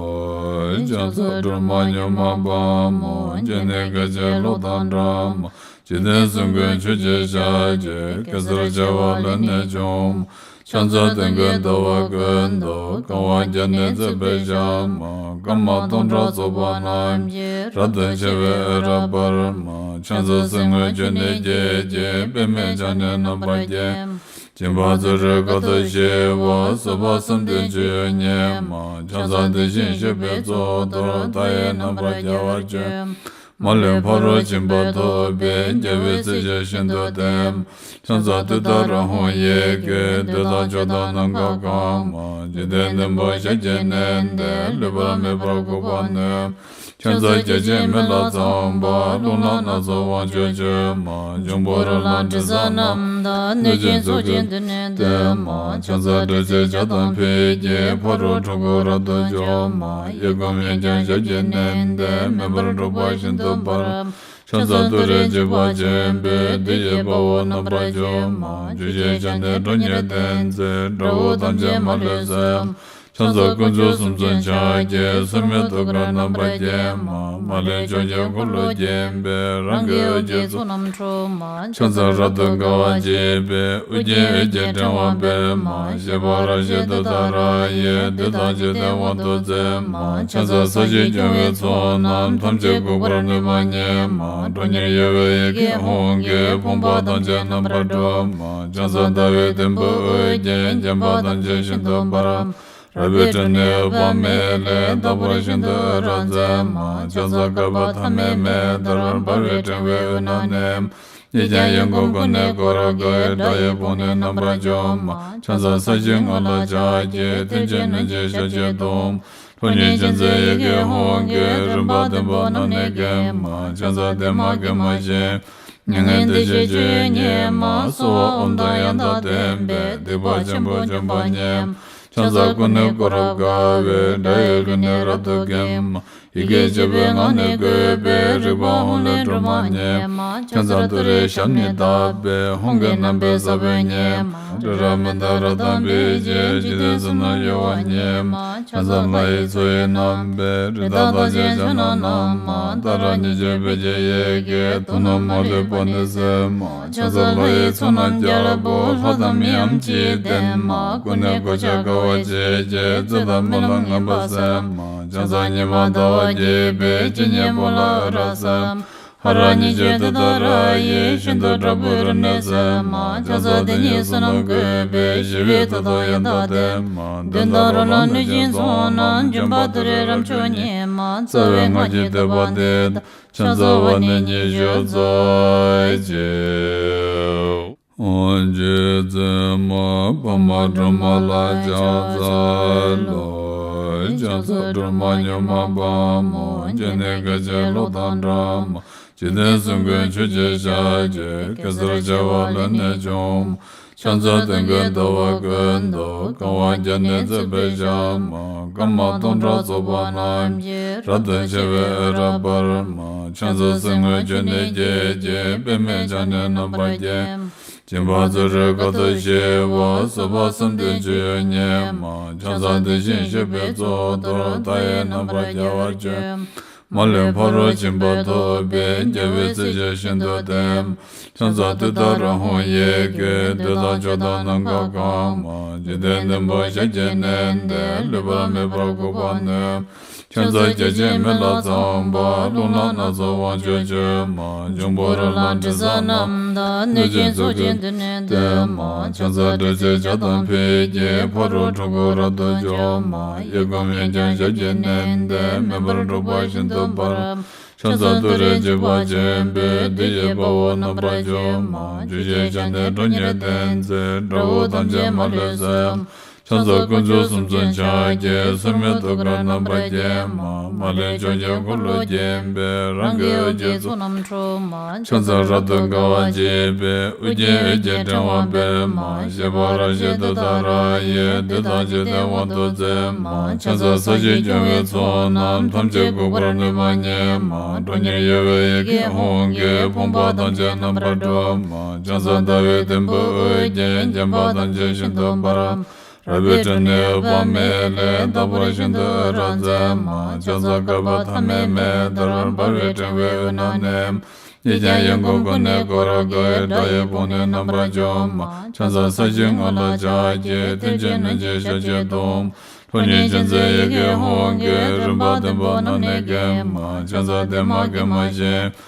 ཕྱག་འཚལ་སྒྲོལ་མ་མྱུར་མ་དཔའ་མོ། སྤྱན་ནི་སྐད་ཅིག་གློག་དང་འདྲ་མ། འཇིག་རྟེན་གསུམ་མགོན་ཆུ་སྐྱེས་ཞལ་གྱི། གེ་སར་བྱེ་བ་ལས་ནི་བྱུང་མ། ཕྱག་འཚལ་སྟོན་ཀའི་ཟླ་བ་ཀུན་ཏུ། གང་བ་བརྒྱ་ནི་བརྩེགས་པའི་ཞལ་མ། སྐར་མ་སྟོང་ཕྲག་ཚོགས་པ་རྣམས་ཀྱིས། རབ་ཏུ་ཕྱེ་བའི་འོད་རབ་འབར་མ། ཕྱག་འཚལ་གསེར་དངུལ་ཆུ་ནས་སྐྱེས་ཀྱི། པདྨས་ཕྱག་ནི་རྣམ་པར་བརྒྱན་མ། སྦྱིན་པ་བརྩོན་འགྲུས་དཀའ་ཐུབ་ཞི་བ། བཟོད་པ་བསམ་གཏན་སྤྱོད་ཡུལ་ཉིད་མ། ཕྱག་འཚལ་དེ་བཞིན་གཤེགས་པའི་གཙུག་ཏོར། མཐའ་ཡས་རྣམ་པར་རྒྱལ་བར་སྤྱོད་མ། མ་ལུས་ཕ་རོལ་ཕྱིན་པ་ཐོབ་པའི། རྒྱལ་བའི་སྲས་ཆེན་ཤིན་ཏུ་བརྟན་མ། ཕྱག་འཚལ་ཏུཏྟཱ་ར་ཧཱུྃ་ཡི་གེ། བདུད་དང་ཕྱོགས་དང་ནམ་མཁའ་གང་མ། འཇིག་རྟེན་བདུན་པོ་ཞལ་གྱིས་མནན་ཏེ། ལུས་པ་མེད་པར་འགུགས་པར་ནུས་མ། ཕྱག་འཚལ་བརྒྱ་བྱིན་མེ་ལྷ་ཚངས་པ། རླུང་ལྷ་སྣ་ཚོགས་དབང་ཕྱུག་མཆོད་མ། འབྱུང་པོ་རོ་ལངས་དྲི་ཟ་རྣམས་དང་། གནོད་སྦྱིན་ཚོགས་ཀྱིས་མདུན་ནས་བསྟོད་མ། ཕྱག་འཚལ་སྒྲོལ་ཆེན་ཞལ་དང་ཕུད་ཀྱི། ཕ་རོལ་འཁྲུལ་འཁོར་རབ་ཏུ་འཇོམས་མ། གཡས་བསྐུམ་གཡོན་བརྐྱང་ཞབས་ཀྱིས་མནན་ཏེ། མེ་འབར་འཁྲུག་པ་ཤིན་ཏུ་འབར་མ། ཕྱག་འཚལ་ཏུ་རེ་འཇིགས་པ་ཆེན་པོས། བདུད་ཀྱི་དཔའ་བོ་རྣམ་པར་འཇོམས་མ། བཅུ་ཞལ་ཕྱག་ནི་ཁྲོ་གཉེར་ལྡན་མཛད། དགྲ་བོ་ཐམས་ཅད་མ་ལུས་གསོད་མ། ཕྱག་འཚལ་དཀོན་མཆོག་གསུམ་མཚོན་ཕྱག་རྒྱའི། སོར་མོས་ཐུགས་ཀར་རྣམ་པར་བརྒྱན་མ། མ་ལུས་ཕྱོགས་ཀྱི་འཁོར་ལོས་བརྒྱན་པའི། རང་གི་འོད་ཀྱི་ཚོགས་རྣམས་འཁྲུག་མ། ཕྱག་འཚལ་རབ་ཏུ་དགའ་བ་བརྗིད་པའི། ཨོ་རྒྱན་འོད་ཀྱི་ཕྲེང་བ་སྤེལ་མ། བཞད་པ་རབ་བཞད་ཏུཏྟཱ་ར་ཡིས། བདུད་དང་འཇིག་རྟེན་དབང་དུ་མཛད་མ། ཕྱག་འཚལ་ས་གཞི་སྐྱོང་བའི་ཚོགས་རྣམས། ཐམས་ཅད་འགུགས་པར་ནུས་པ་ཉིད་མ། ཁྲོ་གཉེར་གཡོ་བའི་ཡི་གེ་ཧཱུྃ་གིས། ཕོངས་པ་ཐམས་ཅད་རྣམ་པར་སྒྲོལ་མ། ཕྱག་འཚལ་ཟླ་བའི་དུམ་བུས་འོད་ཀྱིས། བརྒྱན་པ་ཐམས་ཅད་ཤིན་ཏུ་འབར་མ། རལ་པའི་ཁྲོད་ནས་འོད་དཔག་མེད་ལས། རྟག་པར་ཤིན་ཏུ་འོད་རབ་མཛད་མ། ཕྱག་འཚལ་བསྐལ་པ་ཐ་མའི་མེ་ལྟར། འབར་བའི་ཕྲེང་བའི་དབུས་ན་གནས་མ། གཉིས་ཀྱང་ཡང་སྒོ་ཀུན་ནས་བསྐོར་དགའི། དགྲ་ཡི་དཔུང་ནི་རྣམ་པར་འཇོམས་མ། ཕྱག་འཚལ་ས་གཞིའི་ངོས་ལ་ཕྱག་གི། མཐིལ་གྱིས་བསྣུན་ཅིང་ཞབས་ཀྱིས་བརྡུང་། ཁྲོ་གཉེར་ཅན་མཛད་ཡི་གེ་ཧཱུྃ་གིས། རིམ་པ་བདུན་པོ་རྣམས་ནི་འགེམས་མ། ཕྱག་འཚལ་བདེ་མ་དགེ་མ་ཞི་མ། མྱ་ངན་འདས་ཞི་སྤྱོད་ཡུལ་ཉིད་མ། གསོལ་བ་འོ་དོད་ཡང་དག་ལྡན་པས། སྡིག་པ་ཆེན་པོ་འཇོམས་པ་ཉིད་མ། ཕྱག་འཚལ་ཀུན་ནས་བསྐོར་རབ་དགའ་བའི། དགྲ་ཡི་ལུས་ནི་རབ་ཏུ་འགེམས་མ། ཡི་གེ་བཅུ་པའི་ངག་ནི་བཀོད་པའི། རིག་པ་ཧཱུྃ་ལས་སྒྲོལ་མ་ཉིད་མ། ཕྱག་འཚལ་ཏུ་རེའི་ཞབས་ནི་བརྡབས་པས། ཧཱུྃ་གི་རྣམ་པའི་ས་བོན་ཉིད་མ། རི་རབ་མནྡ་ར་དང་འབིགས་བྱེད། འཇིག་རྟེན་གསུམ་རྣམས་གཡོ་བ་ཉིད་མ། ཕྱག་འཚལ་ལྷ་ཡི་མཚོ་ཡི་རྣམ་པའི། རི་དྭགས་རྟགས་ཅན་ཕྱག་ན་བསྣམས་མ། ཏཱ་ར་གཉིས་བརྗོད་བོད་ཀྱི་ཡི་གེས། དུག་རྣམས་མ་ལུས་པ་ནི་སེལ་མ། ཕྱག་འཚལ་ལྷ་ཡི་ཚོགས་རྣམས་རྒྱལ་པོ། ལྷ་དང་མིའམ་ཅི་ཡིས་བསྟེན་མ། ཀུན་ནས་གོ་ཆ་དགའ་བ་བརྗིད་ཀྱིས། རྩོད་དང་རྨི་ལམ་ངན་པ་སེལ་མ། ཕྱག་འཚལ་ཉི་མ་ཟླ་བ་རྒྱས་པའི། སྤྱན་གཉིས་པོ་ལ་འོད་རབ་གསལ་མ། ཧ་ར་གཉིས་བརྗོད་ཏུཏྟཱ་ར་ཡིས། ཤིན་ཏུ་དྲག་པོའི་རིམས་ནད་སེལ་མ། ཕྱག་འཚལ་དེ་ཉིད་བསོད་ནམས་བསྐུལ་བས། ཞི་བའི་མཐུ་སྟོབས་ཡང་དག་ལྡན་མ། གདོན་དང་རོ་ལངས་གནོད་སྦྱིན་ཚོགས་རྣམས། འབྱུང་པོ་དུད་འགྲོའི་རབ་མཆོག་ཉིད་མ། རྩ་བའི་སྔགས་ཀྱི་བཟླས་པ་འདི་དང་། ཕྱག་འཚལ་བ་ནི་ཉི་ཤུ་རྩ་གཅིག། ཨོ་རྗེ་བཙུན་མ་འཕགས་མ་སྒྲོལ་མ་ལ་ཕྱག་འཚལ་ལོ། ཕྱག་འཚལ་སྒྲོལ་མ་མྱུར་མ་དཔའ་མོ། སྤྱན་ནི་སྐད་ཅིག་གློག་དང་འདྲ་མ། འཇིག་རྟེན་གསུམ་མགོན་ཆུ་སྐྱེས་ཞལ་གྱི། གེ་སར་བྱེ་བ་ལས་ནི་བྱུང་མ། ཕྱག་འཚལ་སྟོན་ཀའི་ཟླ་བ་ཀུན་ཏུ། གང་བ་བརྒྱ་ནི་བརྩེགས་པའི་ཞལ་མ། སྐར་མ་སྟོང་ཕྲག་ཚོགས་པ་རྣམས་ཀྱིས། རབ་ཏུ་ཕྱེ་བའི་འོད་རབ་འབར་མ། ཕྱག་འཚལ་གསེར་དངུལ་ཆུ་ནས་སྐྱེས་ཀྱི། པདྨས་ཕྱག་ནི་རྣམ་པར་བརྒྱན་མ། སྦྱིན་པ་བརྩོན་འགྲུས་དཀའ་ཐུབ་ཞི་བ། བཟོད་པ་བསམ་གཏན་སྤྱོད་ཡུལ་ཉིད་མ། ཕྱག་འཚལ་དེ་བཞིན་གཤེགས་པའི་གཙུག་ཏོར། མཐའ་ཡས་རྣམ་པར་རྒྱལ་བར་སྤྱོད་མ། མ་ལུས་ཕ་རོལ་ཕྱིན་པ་ཐོབ་པའི། རྒྱལ་བའི་སྲས་ཆེན་ཤིན་ཏུ་བརྟན་མ། ཕྱག་འཚལ་ཏུཏྟཱ་ར་ཧཱུྃ་ཡི་གེ། བདུད་དང་ཕྱོགས་དང་ནམ་མཁའ་གང་མ། འཇིག་རྟེན་བདུན་པོ་ཞལ་གྱིས་མནན་ཏེ། ལུས་པ་མེད་པར་འགུགས་པར་ནུས་མ། ཕྱག་འཚལ་བརྒྱ་བྱིན་མེ་ལྷ་ཚངས་པ། རླུང་ལྷ་སྣ་ཚོགས་དབང་ཕྱུག་མཆོད་མ། འབྱུང་པོ་རོ་ལངས་དྲི་ཟ་རྣམས་དང་། གནོད་སྦྱིན་ཚོགས་ཀྱིས་མདུན་ནས་བསྟོད་མ། ཕྱག་འཚལ་སྒྲོལ་ཆེན་ཞལ་དང་ཕུད་ཀྱི། ཕ་རོལ་འཁྲུལ་འཁོར་རབ་ཏུ་འཇོམས་མ། གཡས་བསྐུམ་གཡོན་བརྐྱང་ཞབས་ཀྱིས་མནན་ཏེ། མེ་འབར་འཁྲུག་པ་ཤིན་ཏུ་འབར་མ། ཕྱག་འཚལ་ཏུ་རེ་འཇིགས་པ་ཆེན་པོས། བདུད་ཀྱི་དཔའ་བོ་རྣམ་པར་འཇོམས་མ། བཅུ་ཞལ་ཕྱག་ནི་ཁྲོ་གཉེར་ལྡན་མཛད། དགྲ་བོ་ཐམས་ཅད་མ་ལུས་གསོད་མ། ཕྱག་འཚལ་དཀོན་མཆོག་གསུམ་མཚོན་ཕྱག་རྒྱའི། སྲུང་མའི་ཐུགས་ཀར་རྣམ་པར་བརྒྱན་མ། མ་ལུས་ཕྱོགས་བཅུའི་འཁོར་ལོ་བརྒྱན་པའི། རང་གི་འོད་ཀྱི་ཚོགས་རྣམས་འཁྲུགས་མ། ཕྱག་འཚལ་རབ་ཏུ་དགའ་བ་བརྗིད་པའི། དབུ་རྒྱན་འོད་ཀྱི་ཕྲེང་བ་སྤེལ་མ། བཞད་པ་རབ་བཞད་ཏུཏྟཱ་ར་ཡིས། བདུད་དང་འཇིག་རྟེན་དབང་དུ་མཛད་མ། ཕྱག་འཚལ་ས་གཞི་སྐྱོང་བའི་ཚོགས་རྣམས། ཐམས་ཅད་འགུགས་པར་ནུས་པ་ཉིད་མ། ཁྲོ་གཉེར་གཡོ་བའི་ཡི་གེ་ཧཱུྃ་གིས། ཕོངས་པ་ཐམས་ཅད་རྣམ་པར་སྒྲོལ་མ། ཕྱག་འཚལ་ཟླ་བའི་དུམ་བུས་དབུ་རྒྱན། བརྒྱན་པ་ཐམས་ཅད་ཤིན་ཏུ་འབར་མ། རལ་པའི་ཁྲོད་ནས་འོད་དཔག་མེད་ལས། རྟག་པར་ཤིན་ཏུ་འོད་རབ་མཛད་མ། ཕྱག་འཚལ་བསྐལ་པ་ཐ་མའི་མེ་ལྟར། འབར་བའི་ཕྲེང་བའི་དབུས་ན་གནས། གཡས་བརྐྱང་གཡོན་བསྐུམ་ཀུན་ནས་བསྐོར་དགའི། དགྲ་ཡི་དཔུང་ནི་རྣམ་པར་འཇོམས་མ། ཕྱག་འཚལ་ས་གཞིའི་ངོས་ལ་ཕྱག་བགྱི། མཐིལ་གྱིས་བསྣུན་ཅིང་ཞབས་ཀྱིས་བརྡུང་། ཁྲོ་གཉེར་ཅན་མཛད་ཡི་གེ་ཧཱུྃ་གིས། རིམ་པ་བདུན་པོ་རྣམས་ནི་འགེམས་མ། ཕྱག་འཚལ་བདེ་མ་དགེ་མ་ཞི།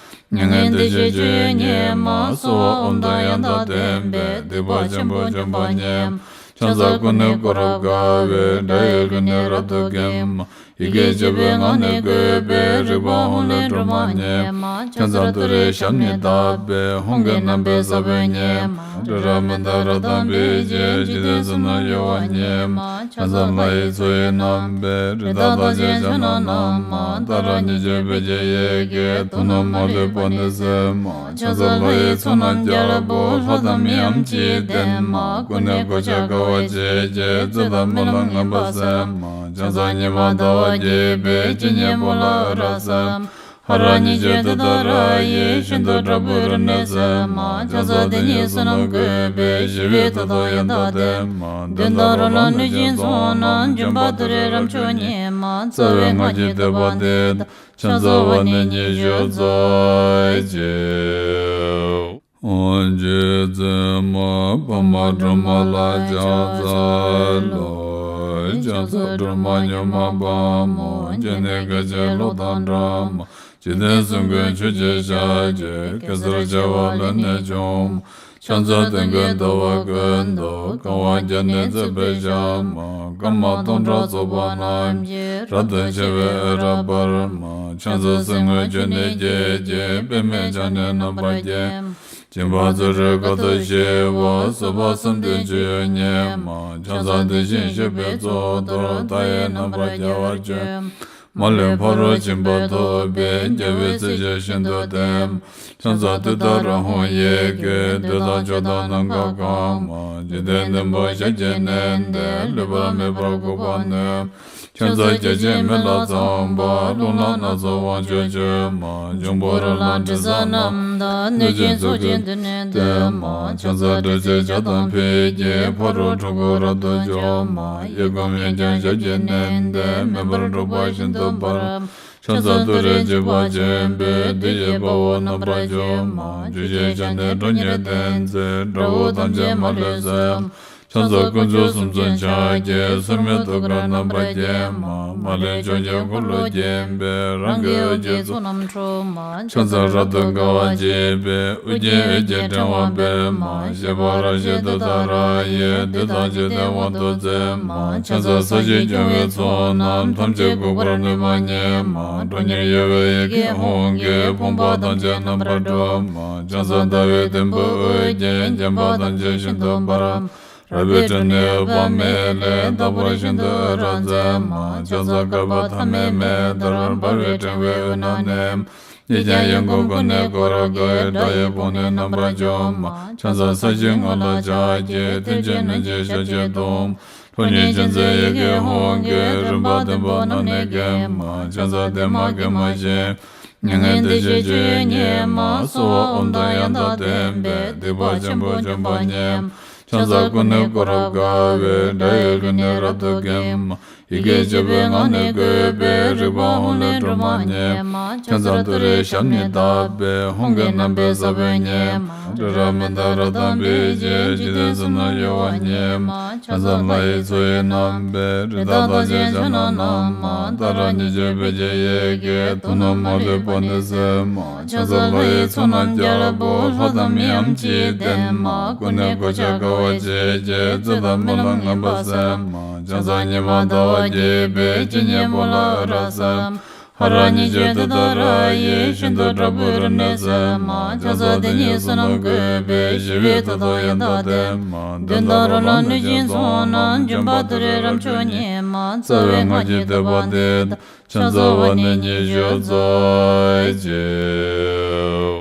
མྱ་ངན་འདས་ཞི་སྤྱོད་ཡུལ་ཉིད་མ། གསོལ་བ་འོ་མ་དང་ཡང་དག་ལྡན་པས། སྡིག་པ་ཆེན་པོ་འཇོམས་པ་ཉིད་མ། ཕྱག་འཚལ་ཀུན་ནས་བསྐོར་རབ་དགའ་བའི། དགྲ་ཡི་རྒོལ་ནི་རབ་ཏུ་འགེམས་མ། ཡི་གེ་བཅུ་པའི་ངག་ནི་བཀོད་པའི། རིག་པ་ཧཱུྃ་ལས་སྒྲོལ་མ་ཉིད་མ། ཕྱག་འཚལ་ཏུ་རེའི་ཞབས་ནི་བརྡབས་པས། ཧཱུྃ་གི་རྣམ་པའི་ས་བོན་ཉིད་མ། ཏྲི་ར་མི་ཏ་རཀྟ་པི་ཙི། འཇིག་རྟེན་གསུམ་ན་གཡོ་བ་ཉིད་མ། ཕྱག་འཚལ་ལྷ་ཡི་མཚོ་ཡི་རྣམ་པའི། རི་དྭགས་རྟགས་ཅན་ཕྱག་ན་བསྣམས་མ། ཏཱ་ར་གཉིས་བརྗོད་བོད་ཀྱི་ཡི་གེས། དུག་རྣམས་མ་ལུས་པ་ནི་སེལ་མ། ཕྱག་འཚལ་ལྷ་ཡི་ཚོགས་རྣམས་རྒྱལ་པོ། ལྷ་དང་མིའམ་ཅི་ཡིས་བསྟེན་མ། ཀུན་ནས་གོ་ཆ་དགའ་བ་བརྗིད་ཀྱིས། བཙོན་དང་རྨི་ལམ་ངན་པ་སེལ་མ། ཕྱག་འཚལ་ཉི་མ་ཟླ་བ་རྒྱས་པའི། སྤྱན་གཉིས་པོ་ལ་འོད་རབ་གསལ་མ། ཧ་ར་གཉིས་བརྗོད་ཏུཏྟཱ་ར་ཡིས། ཤིན་ཏུ་དྲག་པོའི་རིམས་ནད་སེལ་མ། ཕྱག་འཚལ་དེ་ཉིད་བསོད་ནམས་བཀོད་པའི། ཞི་བའི་མཐུ་དང་ཡང་དག་ལྡན་མ། གདོན་དང་རོ་ལངས་གནོད་སྦྱིན་ཚོགས་རྣམས། འཇོམས་པ་ཏུ་རེའི་རབ་མཆོག་ཉིད་མ། རྩ་བའི་སྔགས་ཀྱི་བསྟོད་པ་འདི་དང་། ཕྱག་འཚལ་བ་ནི་ཉི་ཤུ་རྩ་གཅིག་རྗེ་བཙུན་མ་འཕགས་མ་སྒྲོལ་མ་ལ་ཕྱག་འཚལ་ལོ། ཕྱག་འཚལ་སྒྲོལ་མ་མྱུར་མ་དཔའ་མོ། སྤྱན་ནི་སྐད་ཅིག་གློག་དང་འདྲ་མ། འཇིག་རྟེན་གསུམ་མགོན་ཆུ་སྐྱེས་ཞལ་གྱི། གེ་སར་བྱེ་བ་ལས་ནི་བྱུང་མ། ཕྱག་འཚལ་སྟོན་ཀའི་ཟླ་བ་ཀུན་ཏུ། གང་བ་བརྒྱ་ནི་བརྩེགས་པའི་ཞལ་མ། སྐར་མ་སྟོང་ཕྲག་ཚོགས་པ་རྣམས་ཀྱིས། རབ་ཏུ་ཕྱེ་བའི་འོད་རབ་འབར་མ། ཕྱག་འཚལ་སེམས་དངོས་བཅུ་ནི་སྐྱེད་ཅིང་། པདྨས་ཕྱག་ནི་རྣམ་པར་བརྒྱན། སྦྱིན་པ་བརྩོན་འགྲུས་དཀའ་ཐུབ་ཞི་བ། བཟོད་པ་བསམ་གཏན་སྤྱོད་ཡུལ་ཉིད་མ། ཕྱག་འཚལ་དེ་བཞིན་གཤེགས་པའི་གཙུག་ཏོར། མཐའ་ཡས་རྣམ་པར་རྒྱལ་བར་སྤྱོད། མ་ལུས་ཕ་རོལ་ཕྱིན་པ་ཐོབ་པའི། རྒྱལ་བའི་སྲས་ཀྱིས་ཤིན་ཏུ་བསྟེན། ཕྱག་འཚལ་ཏུཏྟཱ་ར་ཧཱུྃ་ཡི་གེས། བདུད་དང་ཆོས་དང་ནམ་མཁའ་གང་མ། འཇིག་རྟེན་བདུན་པོ་ཞབས་ཀྱིས་མནན་ཏེ། ལུས་པ་མེད་པར་འགུགས་པར་ནུས། ཕྱག་འཚལ་བརྒྱ་བྱིན་མེ་ལྷ་ཚངས་པ། རླུང་ལྷ་སྣ་ཚོགས་དབང་ཕྱུག་མཆོད་མ། འབྱུང་པོ་རོ་ལངས་དྲི་ཟ་རྣམས་དང་། གནོད་སྦྱིན་ཚོགས་ཀྱིས་མདུན་ནས་བསྟོད་མ། ཕྱག་འཚལ་དྲི་ཟའི་ཇ་དང་ཕུད་ཀྱིས། ཕ་རོལ་འཁྲུལ་འཁོར་རབ་ཏུ་འཇོམས་མ། གཡས་བསྐུམ་གཡོན་བརྐྱང་ཞབས་ཀྱིས་མནན་ཏེ། མེ་འབར་འཁྲུགས་པ་ཤིན་ཏུ་འབར། ཕྱག་འཚལ་ཏུ་རེ་འཇིགས་པ་ཆེན་པོས། བདུད་ཀྱི་དཔའ་བོ་རྣམ་པར་འཇོམས་མ། བཅུ་ཞེས་བྱ་ནི་ཁྲོ་གཉེར་ལྡན་མཛད། དགྲ་བོ་ཐམས་ཅད་མ་ལུས་གསོད། ཕྱག་འཚལ་དཀོན་མཆོག་གསུམ་མཚོན་ཕྱག་རྒྱའི། སྲུང་མའི་ཐུགས་ཀར་རྣམ་པར་བརྒྱན་མ། མ་ལུས་ཕྱོགས་བཅུའི་འཁོར་ལོ་བརྒྱན་པའི། རང་གི་འོད་ཀྱི་ཚོགས་རྣམས་འཁྲུགས་མ། ཕྱག་འཚལ་རབ་ཏུ་དགའ་བ་བརྗིད་པའི། དབུ་རྒྱན་འོད་ཀྱི་ཕྲེང་བ་སྤེལ་མ། བཞད་པ་རབ་བཞད་ཏུཏྟཱ་ར་ཡིས། བདུད་དང་འཇིག་རྟེན་དབང་དུ་མཛད་མ། ཕྱག་འཚལ་ས་གཞི་སྐྱོང་བའི་ཚོགས་རྣམས། ཐམས་ཅད་འགུགས་པར་ནུས་པ་ཉིད་མ། ཁྲོ་གཉེར་གཡོ་བའི་ཡི་གེ་ཧཱུྃ་གིས། ཕོངས་པ་ཐམས་ཅད་རྣམ་པར་སྒྲོལ་མ། ཕྱག་འཚལ་ཟླ་བའི་དུམ་བུས་དབུ་རྒྱན། བརྒྱན་པ་ཐམས་ཅད་ཤིན་ཏུ་འབར་མ། རལ་པའི་ཁྲོད་ནས་འོད་དཔག་མེད་ལས། རྟག་པར་ཤིན་ཏུ་འོད་རབ་མཛད་མ། ཕྱག་འཚལ་བསྐལ་པ་ཐ་མའི་མེ་ལྟར། འབར་བའི་ཕྲེང་བའི་དབུས་ན་གནས། གཡས་བརྐྱང་གཡོན་བསྐུམ་ཀུན་ནས་བསྐོར་དགའི། དགྲ་ཡི་དཔུང་ནི་རྣམ་པར་འཇོམས་མ། ཕྱག་འཚལ་ས་གཞིའི་ངོས་ལ་ཕྱག་བགྱི། མཐིལ་གྱིས་བསྣུན་ཅིང་ཞབས་ཀྱིས་བརྡུང་། ཁྲོ་གཉེར་ཅན་མཛད་ཡི་གེ་ཧཱུྃ་གིས། རིམ་པ་བདུན་པོ་རྣམས་ནི་འགེམས་མ། ཕྱག་འཚལ་བདེ་མ་དགེ་མ་ཞི། མྱ་ངན་འདས་ཞི་སྤྱོད་ཡུལ་ཉིད་མ། གསོལ་བ་འོ་མ་དང་ཡང་དག་ལྡན་པས། སྡིག་པ་ཆེན་པོ་འཇོམས་པ་ཉིད་མ། ཕྱག་འཚལ་ཀུན་ནས་བསྐོར་རབ་དགའ་བའི། དགྲ་ཡི་རྒོལ་ནི་རབ་ཏུ་འགེམས་མ། ཡི་གེ་བཅུ་པའི་ངག་ནི་བཀོད་པའི། རིག་པ་ཧཱུྃ་ལས་སྒྲོལ་མ་ཉིད་མ། ཕྱག་འཚལ་ཏུ་རེའི་ཞབས་ནི་བརྡབས་པས། ཧཱུྃ་གི་རྣམ་པའི་ས་བོན་ཉིད་མ། ཏྲི་ར་མི་ཏ་རཀྟ་པི་ཙི། འཇིག་རྟེན་གསུམ་ན་གཡོ་བ་ཉིད་མ། ཕྱག་འཚལ་ལྷ་ཡི་མཚོ་ཡི་རྣམ་པའི། རི་དྭགས་རྟགས་ཅན་ཕྱག་ན་བསྣམས་མ། ཏཱ་ར་གཉིས་བརྗོད་བོད་ཀྱི་ཡི་གེས། དུག་རྣམས་མ་ལུས་པ་ནི་སེལ་མ། ཕྱག་འཚལ་ལྷ་ཡི་ཚོགས་རྣམས་རྒྱལ་པོ། ལྷ་དང་མིའམ་ཅི་ཡིས་བསྟེན་མ། ཀུན་ནས་གོ་ཆ་དགའ་བ་བརྗིད་ཀྱིས། བཙོན་དང་རྨི་ལམ་ངན་པ་སེལ་མ། ཕྱག་འཚལ་ཉི་མ་ཟླ་བ་རྒྱས་པའི། སྤྱན་གཉིས་པོ་ལ་འོད་རབ་གསལ་མ། ཧ་ར་ཉིད་ཀྱི་དེ་ལྟར་ཡིད་བཞིན་དུ་དྲག་པོའི་རབ་གནས་སེམས། ཕྱག་འཚལ་དེ་ཉིད་བསོད་ནམས་བཀོད་པས་ཞི་བའི་མཐུ་དང་ཡང་དག་ལྡན། གདོན་དང་རོ་ལངས་གནོད་སྦྱིན་ཚོགས་རྣམས། འཇོམས་པ་ཏུ་རེ་རབ་མཆོག་ཉིད་མ། རྩ་བའི་སྔགས་ཀྱི་བསྟོད་པ་འདི་དང་། ཕྱག་འཚལ་བ་ནི་ཉི་ཤུ་རྩ་གཅིག